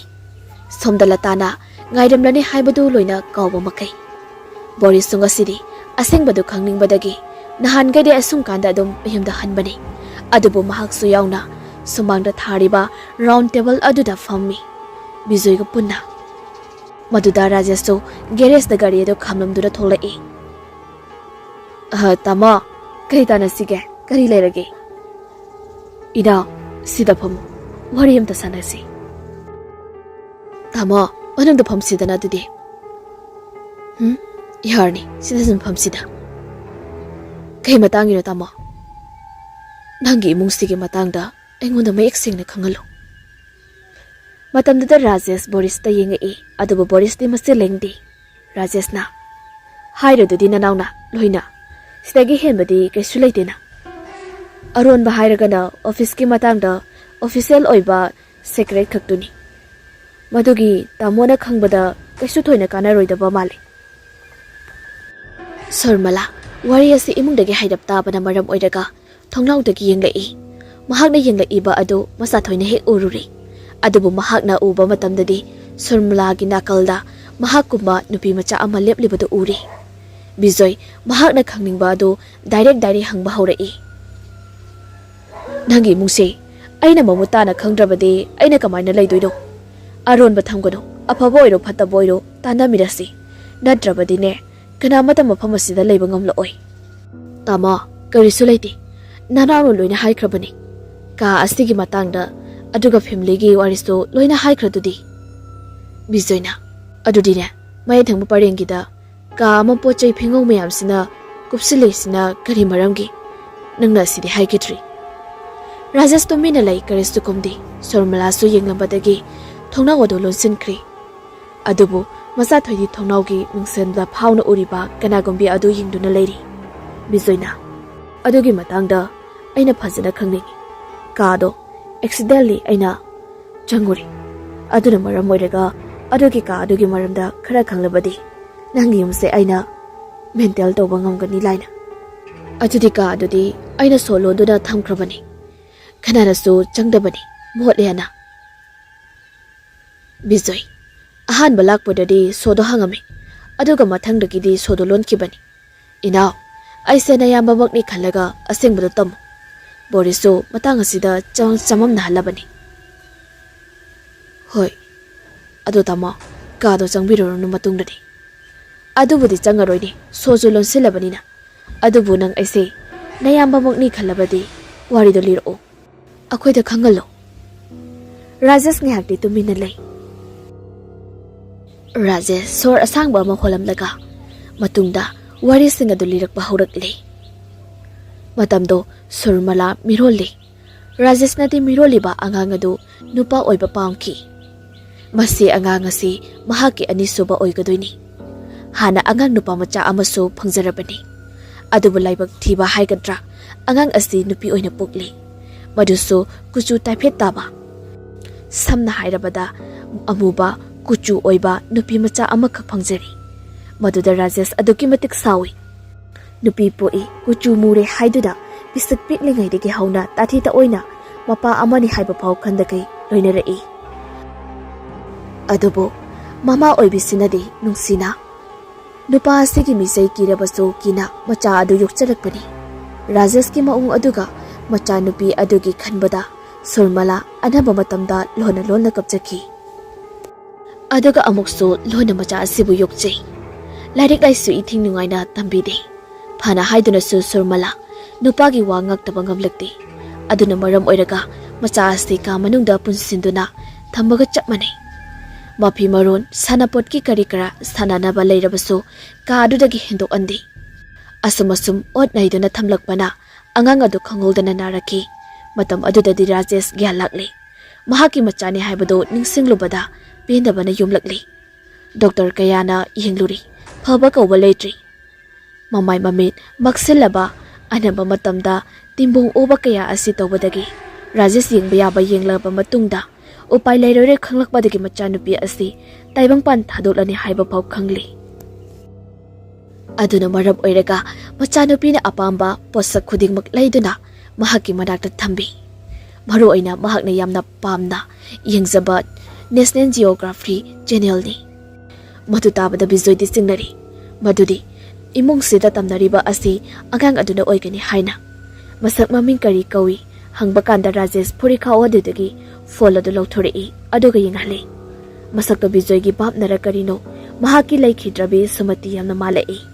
ꯁꯣꯝꯗ ꯂꯇꯥꯅ ꯉꯥꯏꯔꯝꯂꯅꯤ ꯍꯥꯏꯕꯗꯨ ꯂꯣꯏꯅ ꯀꯥꯎꯕ ꯃꯈꯩ꯫ ꯕꯣꯔꯤꯁꯁꯨ ꯉꯁꯤꯗꯤ ꯑꯁꯦꯡꯕꯗꯨ ꯈꯪꯅꯤꯡꯕꯗꯒꯤ ꯅꯍꯥꯟꯈꯩꯗꯤ ꯑꯁꯨꯝ ꯀꯥꯟꯗ ꯑꯗꯨꯝ ꯃꯌꯨꯝꯗ ꯍꯟꯕꯅꯤ꯫ ꯑꯗꯨꯕꯨ ꯃꯍꯥꯛꯁꯨ ꯌꯥꯎꯅ ꯁꯨꯃꯥꯡꯗ ꯊꯥꯔꯤꯕ ꯔꯥꯎꯟ ꯇꯦꯕꯜ ꯑꯗꯨꯗ ꯐꯝꯃꯤ, ꯕꯤꯖꯣꯏꯒ ꯄꯨꯟꯅ꯫ ꯃꯗꯨꯗ ꯔꯥꯖꯦꯁꯁꯨ ꯒꯦꯔꯦꯖꯇ ꯒꯥꯔꯤ ꯑꯗꯨ ꯈꯥꯝꯂꯝꯗꯨꯅ ꯊꯣꯛꯂꯛꯏ꯫ "ꯑꯍ, ꯇꯥꯃꯣ, ꯀꯔꯤ ꯇꯥꯟꯅꯁꯤꯒꯦ? ꯀꯔꯤ ꯂꯩꯔꯒꯦ?" "ꯏꯅꯥꯎ, ꯁꯤꯗ ꯐꯝꯃꯨ, ꯋꯥꯔꯤ ꯑꯝꯇ ꯁꯥꯟꯅꯁꯤ꯫" "ꯇꯥꯃꯣ, ꯃꯅꯨꯡꯗ ꯐꯝꯁꯤꯗꯅ ꯑꯗꯨꯗꯤ꯫" "ꯎꯝ, ꯌꯥꯔꯅꯤ, ꯁꯤꯗ ꯁꯨꯝ ꯐꯝꯁꯤꯗ꯫" "ꯀꯩ ꯃꯇꯥꯡꯒꯤꯅꯣ, ꯇꯥꯃꯣ?" "ꯅꯪꯒꯤ ꯏꯃꯨꯡꯁꯤꯒꯤ ꯃꯇꯥꯡꯗ ꯑꯩꯉꯣꯟꯗ ꯃꯌꯦꯛ ꯁꯦꯡꯅ ꯈꯪꯍꯜꯂꯨ꯫" ꯃꯇꯝꯗꯨꯗ ꯔꯥꯖꯦꯁ ꯕꯣꯔꯤꯁꯇ ꯌꯦꯡꯉꯛꯏ, ꯑꯗꯨꯕꯨ ꯕꯣꯔꯤꯁꯇꯤ ꯃꯆꯦ ꯂꯦꯡꯗꯦ꯫ ꯔꯥꯖꯦꯁꯅ, "ꯍꯥꯏꯔꯗꯨꯗꯤ ꯅꯅꯥꯎꯅ ꯂꯣꯏꯅ꯫ ꯁꯤꯗꯒꯤ ꯍꯦꯟꯕꯗꯤ ꯀꯩꯁꯨ ꯂꯩꯇꯦꯅ꯫ ꯑꯔꯣꯟꯕ ꯍꯥꯏꯔꯒꯅ ꯑꯣꯐꯤꯁꯀꯤ ꯃꯇꯥꯡꯗ ꯑꯣꯐꯤꯁꯤꯌꯦꯜ ꯑꯣꯏꯕ ꯁꯦꯀ꯭ꯔꯦꯠ ꯈꯛꯇꯨꯅꯤ꯫ ꯃꯗꯨꯒꯤ ꯇꯥꯃꯣꯅ ꯈꯪꯕꯗ ꯀꯩꯁꯨ ꯊꯣꯏꯅ ꯀꯥꯟꯅꯔꯣꯏꯗꯕ ꯃꯥꯜꯂꯤ꯫" ꯁꯣꯔꯃꯂꯥ ꯋꯥꯔꯤ ꯑꯁꯤ ꯏꯃꯨꯡꯗꯒꯤ ꯍꯥꯏꯔꯞ ꯇꯥꯕꯅ ꯃꯔꯝ ꯑꯣꯏꯔꯒ ꯊꯣꯡꯅꯥꯎꯗꯒꯤ ꯌꯦꯡꯂꯛꯏ꯫ ꯃꯍꯥꯛꯅ ꯌꯦꯡꯂꯛꯏꯕ ꯑꯗꯨ ꯃꯆꯥꯊꯣꯏꯅ ꯍꯦꯛ ꯎꯔꯨꯔꯦ꯫ ꯑꯗꯨꯕꯨ ꯃꯍꯥꯛꯅ ꯎꯕ ꯃꯇꯝꯗꯗꯤ ꯁꯣꯔꯃꯂꯥꯒꯤ ꯅꯥꯀꯜꯗ ꯃꯍꯥꯛꯀꯨꯝꯕ ꯅꯨꯄꯤ ꯃꯆꯥ ꯑꯃ ꯂꯦꯞꯂꯤꯕꯗꯨ ꯎꯔꯦ꯫ ꯕꯤꯖꯣꯏ ꯃꯍꯥꯛꯅ ꯈꯪꯅꯤꯡꯕ ꯑꯗꯨ ꯗꯥꯏꯔꯦꯛ ꯗꯥꯏꯔꯦꯛ ꯍꯪꯕ ꯍꯧꯔꯛꯏ꯫ "ꯅꯪꯒꯤ ꯏꯃꯨꯡꯁꯦ ꯑꯩꯅ ꯃꯃꯨꯠ ꯇꯥꯅ ꯈꯪꯗ꯭ꯔꯕꯗꯤ ꯑꯩꯅ ꯀꯃꯥꯏꯅ ꯂꯩꯗꯣꯏꯅꯣ? ꯑꯔꯣꯟꯕ ꯊꯝꯒꯅꯨ, ꯑꯐꯕ ꯑꯣꯏꯔꯣ ꯐꯠꯇꯕ ꯑꯣꯏꯔꯣ ꯇꯥꯟꯅꯃꯤꯔꯁꯤ, ꯅꯠꯇ꯭ꯔꯕꯗꯤꯅꯦ ꯀꯅꯥꯃꯠꯇ ꯃꯐꯝ ꯑꯁꯤꯗ ꯂꯩꯕ ꯉꯝꯂꯛꯑꯣꯏ꯫" "ꯇꯥꯃꯣ, ꯀꯔꯤꯁꯨ ꯂꯩꯇꯦ, ꯅꯅꯥꯎꯅ ꯂꯣꯏꯅ ꯍꯥꯏꯈ꯭ꯔꯕꯅꯤ꯫ ꯀꯥ ꯑꯁꯤꯒꯤ ꯃꯇꯥꯡꯗ, ꯑꯗꯨꯒ ꯐꯦꯃꯤꯂꯤꯒꯤ ꯋꯥꯔꯤꯁꯨ ꯂꯣꯏꯅ ꯍꯥꯏꯈ꯭ꯔꯗꯨꯗꯤ꯫" ꯕꯤꯖꯣꯏꯅ, "ꯑꯗꯨꯗꯤꯅꯦ, ꯃꯌꯥꯏ ꯊꯪꯕ ꯄꯔꯦꯡꯒꯤꯗ ꯀꯥ ꯑꯃ ꯄꯣꯠ ꯆꯩ ꯐꯤꯉꯧ ꯃꯌꯥꯝꯁꯤꯅ ꯀꯨꯞꯁꯤꯜꯂꯤꯁꯤꯅ ꯀꯔꯤ ꯃꯔꯝꯒꯤ? ꯅꯪꯅ ꯑꯁꯤꯗꯤ ꯍꯥꯏꯈꯤꯗ꯭ꯔꯤ꯫" ꯔꯥꯖꯦꯁ ꯇꯨꯃꯤꯟꯅ ꯂꯩ, ꯀꯔꯤꯁꯨ ꯈꯨꯝꯗꯦ꯫ ꯁꯣꯔꯃꯂꯥꯁꯨ ꯌꯦꯡꯂꯝꯕꯗꯒꯤ ꯊꯣꯡꯅꯥꯎ ꯑꯗꯨ ꯂꯣꯟꯁꯤꯟꯈ꯭ꯔꯦ꯫ ꯑꯗꯨꯕꯨ ꯃꯆꯥꯊꯣꯏꯗꯤ ꯊꯣꯡꯅꯥꯎꯒꯤ ꯅꯨꯡꯁꯦꯟꯗ ꯐꯥꯎꯅ ꯎꯔꯤꯕ ꯀꯅꯥꯒꯨꯝꯕꯤ ꯑꯗꯨ ꯌꯦꯡꯗꯨꯅ ꯂꯩꯔꯤ꯫ ꯕꯤꯖꯣꯏꯅ, "ꯑꯗꯨꯒꯤ ꯃꯇꯥꯡꯗ ꯑꯩꯅ ꯐꯖꯅ ꯈꯪꯅꯤꯡꯏ꯫ ꯀꯥꯗꯣ ꯑꯦꯛꯁꯤꯗꯦꯟꯂꯤ ꯑꯩꯅ ꯆꯪꯉꯨꯔꯦ꯫ ꯑꯗꯨꯅ ꯃꯔꯝ ꯑꯣꯏꯔꯒ ꯑꯗꯨꯒꯤ ꯀꯥ ꯑꯗꯨꯒꯤ ꯃꯔꯝꯗ ꯈꯔ ꯈꯪꯂꯕꯗꯤ ꯅꯪꯒꯤ ꯌꯨꯝꯁꯦ ꯑꯩꯅ ꯃꯦꯟꯇꯦꯜ ꯇꯧꯕ ꯉꯝꯒꯅꯤ ꯂꯥꯏꯅ꯫ ꯑꯗꯨꯗꯤ ꯀꯥ ꯑꯗꯨꯗꯤ ꯑꯩꯅ ꯁꯣ ꯂꯣꯟꯗꯨꯅ ꯊꯝꯈ꯭ꯔꯕꯅꯤ꯫ ꯀꯅꯥꯅꯁꯨ ꯆꯪꯗꯕꯅꯤ, ꯃꯣꯠꯂꯦ ꯍꯥꯏꯅ꯫" ꯕꯤꯖꯣꯏ, ꯑꯍꯥꯟꯕ ꯂꯥꯛꯄꯗꯗꯤ ꯁꯣꯗꯣ ꯍꯪꯉꯝꯃꯤ, ꯑꯗꯨꯒ ꯃꯊꯪꯗꯒꯤꯗꯤ ꯁꯣꯗꯣ ꯂꯣꯟꯈꯤꯕꯅꯤ꯫ "ꯏꯅꯥꯎ, ꯑꯩꯁꯦ ꯅꯌꯥꯝꯕꯃꯛꯅꯤ ꯈꯜꯂꯒ ꯑꯁꯦꯡꯕꯗꯣ ꯇꯝꯃꯨ꯫ ꯕꯣꯔꯤꯁꯁꯨ ꯃꯇꯥꯡ ꯑꯁꯤꯗ ꯆꯃꯝ-, ꯆꯃꯝꯅꯍꯜꯂꯕꯅꯤ꯫" "ꯍꯣꯏ, ꯑꯗꯣ ꯇꯥꯃꯣ, ꯀꯥꯗꯣ ꯆꯪꯕꯤꯔꯨꯔꯅꯨ ꯃꯇꯨꯡꯗꯗꯤ꯫" "ꯑꯗꯨꯕꯨꯗꯤ ꯆꯪꯉꯔꯣꯏꯅꯦ, ꯁꯣꯁꯨ ꯂꯣꯟꯁꯤꯜꯂꯕꯅꯤꯅ꯫ ꯑꯗꯨꯕꯨ ꯅꯪ ꯑꯩꯁꯦ ꯅꯌꯥꯝꯕꯃꯛꯅꯤ ꯈꯜꯂꯕꯗꯤ ꯋꯥꯔꯤꯗꯣ ꯂꯤꯔꯛꯑꯣ꯫ ꯑꯩꯈꯣꯏꯗ ꯈꯪꯍꯜꯂꯣ꯫" ꯔꯥꯖꯦꯁ ꯉꯥꯏꯍꯥꯛꯇꯤ ꯇꯨꯃꯤꯟꯅ ꯂꯩ꯫ ꯔꯥꯖꯦꯁ ꯁꯣꯔ ꯑꯁꯥꯡꯕ ꯑꯃ ꯍꯣꯜꯂꯝꯂꯒ ꯃꯇꯨꯡꯗ ꯋꯥꯔꯤꯁꯤꯡ ꯑꯗꯨ ꯂꯤꯔꯛꯄ ꯍꯧꯔꯛꯂꯦ꯫ ꯃꯇꯝꯗꯣ ꯁꯨꯔꯃꯂꯥ ꯃꯤꯔꯣꯜꯂꯤ꯫ ꯔꯥꯖꯦꯁꯅꯗꯤ ꯃꯤꯔꯣꯜꯂꯤꯕ ꯑꯉꯥꯡ ꯑꯗꯨ ꯅꯨꯄꯥ ꯑꯣꯏꯕ ꯄꯥꯝꯈꯤ꯫ ꯃꯁꯤ ꯑꯉꯥꯡ ꯑꯁꯤ ꯃꯍꯥꯛꯀꯤ ꯑꯅꯤꯁꯨꯕ ꯑꯣꯏꯒꯗꯣꯏꯅꯤ꯫ ꯍꯥꯟꯅ ꯑꯉꯥꯡ ꯅꯨꯄꯥ ꯃꯆꯥ ꯑꯃꯁꯨ ꯐꯪꯖꯔꯕꯅꯤ꯫ ꯑꯗꯨꯕꯨ ꯂꯥꯏꯕꯛ ꯊꯤꯕ ꯍꯥꯏꯒꯗ꯭ꯔꯥ, ꯑꯉꯥꯡ ꯑꯁꯤ ꯅꯨꯄꯤ ꯑꯣꯏꯅ ꯄꯣꯛꯂꯤ꯫ ꯃꯗꯨꯁꯨ ꯀꯨꯆꯨ ꯇꯥꯏꯐꯦꯠ ꯇꯥꯕ, ꯁꯝꯅ ꯍꯥꯏꯔꯕꯗ ꯑꯃꯨꯕ ꯀꯨꯆꯨ ꯑꯣꯏꯕ ꯅꯨꯄꯤ ꯃꯆꯥ ꯑꯃꯈꯛ ꯐꯪꯖꯔꯤ꯫ ꯃꯗꯨꯗ ꯔꯥꯖꯦꯁ ꯑꯗꯨꯛꯀꯤ ꯃꯇꯤꯛ ꯁꯥꯎꯏ꯫ ꯅꯨꯄꯤ ꯄꯣꯛꯏ, ꯀꯨꯆꯨ ꯃꯨꯔꯦ ꯍꯥꯏꯗꯨꯅ ꯄꯤꯁꯛ ꯄꯤꯛꯂꯤꯉꯩꯗꯒꯤ ꯍꯧꯅ ꯇꯥꯊꯤ ꯇꯥꯑꯣꯏꯅ ꯃꯄꯥ ꯑꯃꯅꯤ ꯍꯥꯏꯕ ꯐꯥꯎ ꯈꯟꯗꯈꯩ ꯂꯣꯏꯅꯔꯛꯏ꯫ ꯑꯗꯨꯕꯨ ꯃꯃꯥ ꯑꯣꯏꯕꯤꯁꯤꯅꯗꯤ ꯅꯨꯡꯁꯤꯅ ꯅꯨꯄꯥ ꯑꯁꯤꯒꯤ ꯃꯤꯆꯩ ꯀꯤꯔꯕꯁꯨ ꯀꯤꯅ ꯃꯆꯥ ꯑꯗꯨ ꯌꯣꯛꯆꯔꯛꯄꯅꯤ꯫ ꯔꯥꯖꯦꯁꯀꯤ ꯃꯑꯣꯡ ꯑꯗꯨꯒ ꯃꯆꯥꯅꯨꯄꯤ ꯑꯗꯨꯒꯤ ꯈꯟꯕꯗ ꯁꯨꯔꯃꯂꯥ ꯑꯅꯝꯕ ꯃꯇꯝꯗ ꯂꯣꯟꯅ ꯂꯣꯟꯅ ꯀꯞꯆꯈꯤ꯫ ꯑꯗꯨꯒ ꯑꯃꯨꯛꯁꯨ ꯂꯣꯟꯅ ꯃꯆꯥ ꯑꯁꯤꯕꯨ ꯌꯣꯛꯆꯩ꯫ ꯂꯥꯏꯔꯤꯛ ꯂꯥꯏꯁꯨ ꯏꯊꯤ ꯅꯨꯡꯉꯥꯏꯅ ꯇꯝꯕꯤꯗꯦ꯫ ꯐꯅ ꯍꯥꯏꯗꯨꯅꯁꯨ ꯁꯨꯔꯃꯂꯥ ꯅꯨꯄꯥꯒꯤ ꯋꯥ ꯉꯥꯛꯇꯕ ꯉꯝꯂꯛꯇꯦ꯫ ꯑꯗꯨꯅ ꯃꯔꯝ ꯑꯣꯏꯔꯒ ꯃꯆꯥ ꯑꯁꯤ ꯀꯥ ꯃꯅꯨꯡꯗ ꯄꯨꯟꯁꯤꯟꯗꯨꯅ ꯊꯝꯕꯒ ꯆꯞ ꯃꯥꯟꯅꯩ꯫ ꯃꯐꯤ ꯃꯔꯣꯟ, ꯁꯥꯟꯅꯄꯣꯠꯀꯤ ꯀꯔꯤ ꯀꯔꯥ ꯁꯥꯟꯅꯅꯕ ꯂꯩꯔꯕꯁꯨ ꯀꯥ ꯑꯗꯨꯗꯒꯤ ꯍꯦꯟꯗꯣꯛꯍꯟꯗꯦ꯫ ꯑꯁꯨꯝ ꯑꯁꯨꯝ ꯑꯣꯠ ꯅꯩꯗꯨꯅ ꯊꯝꯂꯛꯄꯅ ꯑꯉꯥꯡ ꯑꯗꯨ ꯈꯪꯍꯧꯗꯅ ꯅꯥꯔꯛꯈꯤ꯫ ꯃꯇꯝ ꯑꯗꯨꯗꯗꯤ ꯔꯥꯖꯦꯁ ꯒ꯭ꯌꯥꯟ ꯂꯥꯛꯂꯦ꯫ ꯃꯍꯥꯛꯀꯤ ꯃꯆꯥꯅꯤ ꯍꯥꯏꯕꯗꯨ ꯅꯤꯡꯁꯤꯡꯂꯨꯕꯗ ꯄꯦꯟꯗꯕꯅ ꯌꯨꯝꯂꯛꯂꯤ꯫ ꯗꯣꯛꯇꯔ ꯀꯌꯥꯅ ꯌꯦꯡꯂꯨꯔꯤ, ꯐꯕ ꯀꯧꯕ ꯂꯩꯇ꯭ꯔꯤ꯫ ꯃꯃꯥꯏ ꯃꯃꯤꯠ ꯃꯛꯁꯤꯜꯂꯕ, ꯑꯅꯝꯕ ꯃꯇꯝꯗ ꯇꯤꯝꯕꯣꯡ ꯑꯣꯕ ꯀꯌꯥ ꯑꯁꯤ ꯇꯧꯕꯗꯒꯤ ꯔꯥꯖꯦꯁ ꯌꯦꯡꯕ ꯌꯥꯕ ꯌꯦꯡꯂꯕ ꯃꯇꯨꯡꯗ ꯎꯄꯥꯏ ꯂꯩꯔꯔꯣꯏ ꯈꯪꯂꯛꯄꯗꯒꯤ ꯃꯆꯥꯅꯨꯄꯤ ꯑꯁꯤ ꯇꯥꯏꯕꯪꯄꯥꯟ ꯊꯥꯗꯣꯛꯂꯅꯤ ꯍꯥꯏꯕ ꯐꯥꯎ ꯈꯪꯂꯤ꯫ ꯑꯗꯨꯅ ꯃꯔꯝ ꯑꯣꯏꯔꯒ ꯃꯆꯥꯅꯨꯄꯤꯅ ꯑꯄꯥꯝꯕ ꯄꯣꯠꯁꯛ ꯈꯨꯗꯤꯡꯃꯛ ꯂꯩꯗꯨꯅ ꯃꯍꯥꯛꯀꯤ ꯃꯅꯥꯛꯇ ꯊꯝꯕꯤ꯫ ꯃꯔꯨꯑꯣꯏꯅ ꯃꯍꯥꯛꯅ ꯌꯥꯝꯅ ꯄꯥꯝꯅ ꯌꯦꯡꯖꯕ National Geography Channelꯅꯤ꯫ ꯃꯗꯨ ꯇꯥꯕꯗ ꯕꯤꯖꯣꯏꯗꯤ ꯆꯤꯡꯅꯔꯤ꯫ ꯃꯗꯨꯗꯤ ꯏꯃꯨꯡꯁꯤꯗ ꯇꯝꯅꯔꯤꯕ ꯑꯁꯤ ꯑꯉꯥꯡ ꯑꯗꯨꯅ ꯑꯣꯏꯒꯅꯤ ꯍꯥꯏꯅ꯫ "ꯃꯁꯛ ꯃꯃꯤꯡ ꯀꯔꯤ ꯀꯧꯏ?" ꯍꯪꯕ ꯀꯥꯟꯗ ꯔꯥꯖꯦꯁ ꯐꯨꯔꯤꯈꯥ ꯑꯗꯨꯗꯒꯤ ꯐꯣꯟ ꯑꯗꯨ ꯂꯧꯊꯣꯔꯛꯏ, ꯑꯗꯨꯒ ꯌꯦꯡꯍꯜꯂꯤ꯫ ꯃꯁꯛꯇꯣ ꯕꯤꯖꯣꯏꯒꯤ ꯚꯥꯞꯅꯔ ꯀꯔꯤꯅꯣ, ꯃꯍꯥꯛꯀꯤ ꯂꯩꯈꯤꯗ꯭ꯔꯕꯤ ꯁꯨꯃꯇꯤ ꯌꯥꯝꯅ ꯃꯥꯜꯂꯛꯏ꯫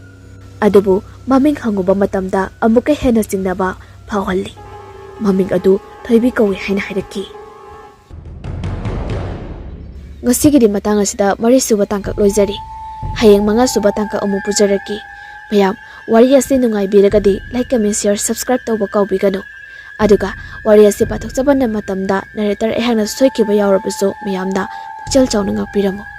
ꯑꯗꯨꯕꯨ ꯃꯃꯤꯡ ꯍꯪꯉꯨꯕ ꯃꯇꯝꯗ ꯑꯃꯨꯛꯀ ꯍꯦꯟꯅ ꯆꯤꯡꯅꯕ ꯐꯥꯎꯍꯜꯂꯤ꯫ ꯃꯃꯤꯡ ꯑꯗꯨ ꯊꯣꯏꯕꯤ ꯀꯧꯏ ꯍꯥꯏꯅ ꯍꯥꯏꯔꯛꯈꯤ꯫ ꯉꯁꯤꯒꯤꯗꯤ ꯃꯇꯥꯡ ꯑꯁꯤꯗ ꯃꯔꯤꯁꯨꯕ ꯇꯥꯡꯀꯛ ꯂꯣꯏꯖꯔꯤ꯫ ꯍꯌꯦꯡ ꯃꯉꯥꯁꯨꯕ ꯇꯥꯡꯀꯛ ꯑꯃꯨꯛ ꯄꯨꯖꯔꯛꯀꯦ꯫ ꯃꯌꯥꯝ, ꯋꯥꯔꯤ ꯑꯁꯤ ꯅꯨꯡꯉꯥꯏꯕꯤꯔꯒꯗꯤ like, comment, share, subscribe ꯇꯧꯕ ꯀꯥꯎꯕꯤꯒꯅꯨ꯫ ꯑꯗꯨꯒ ꯋꯥꯔꯤ ꯑꯁꯤ ꯄꯥꯊꯣꯛꯆꯕ ꯃꯇꯝꯗ narrator ꯑꯩꯍꯥꯛꯅ ꯁꯣꯏꯈꯤꯕ ꯌꯥꯎꯔꯕꯁꯨ ꯃꯌꯥꯝꯅ ꯄꯨꯛꯆꯦꯜ ꯆꯥꯎꯅ ꯉꯥꯛꯄꯤꯔꯝꯃꯨ꯫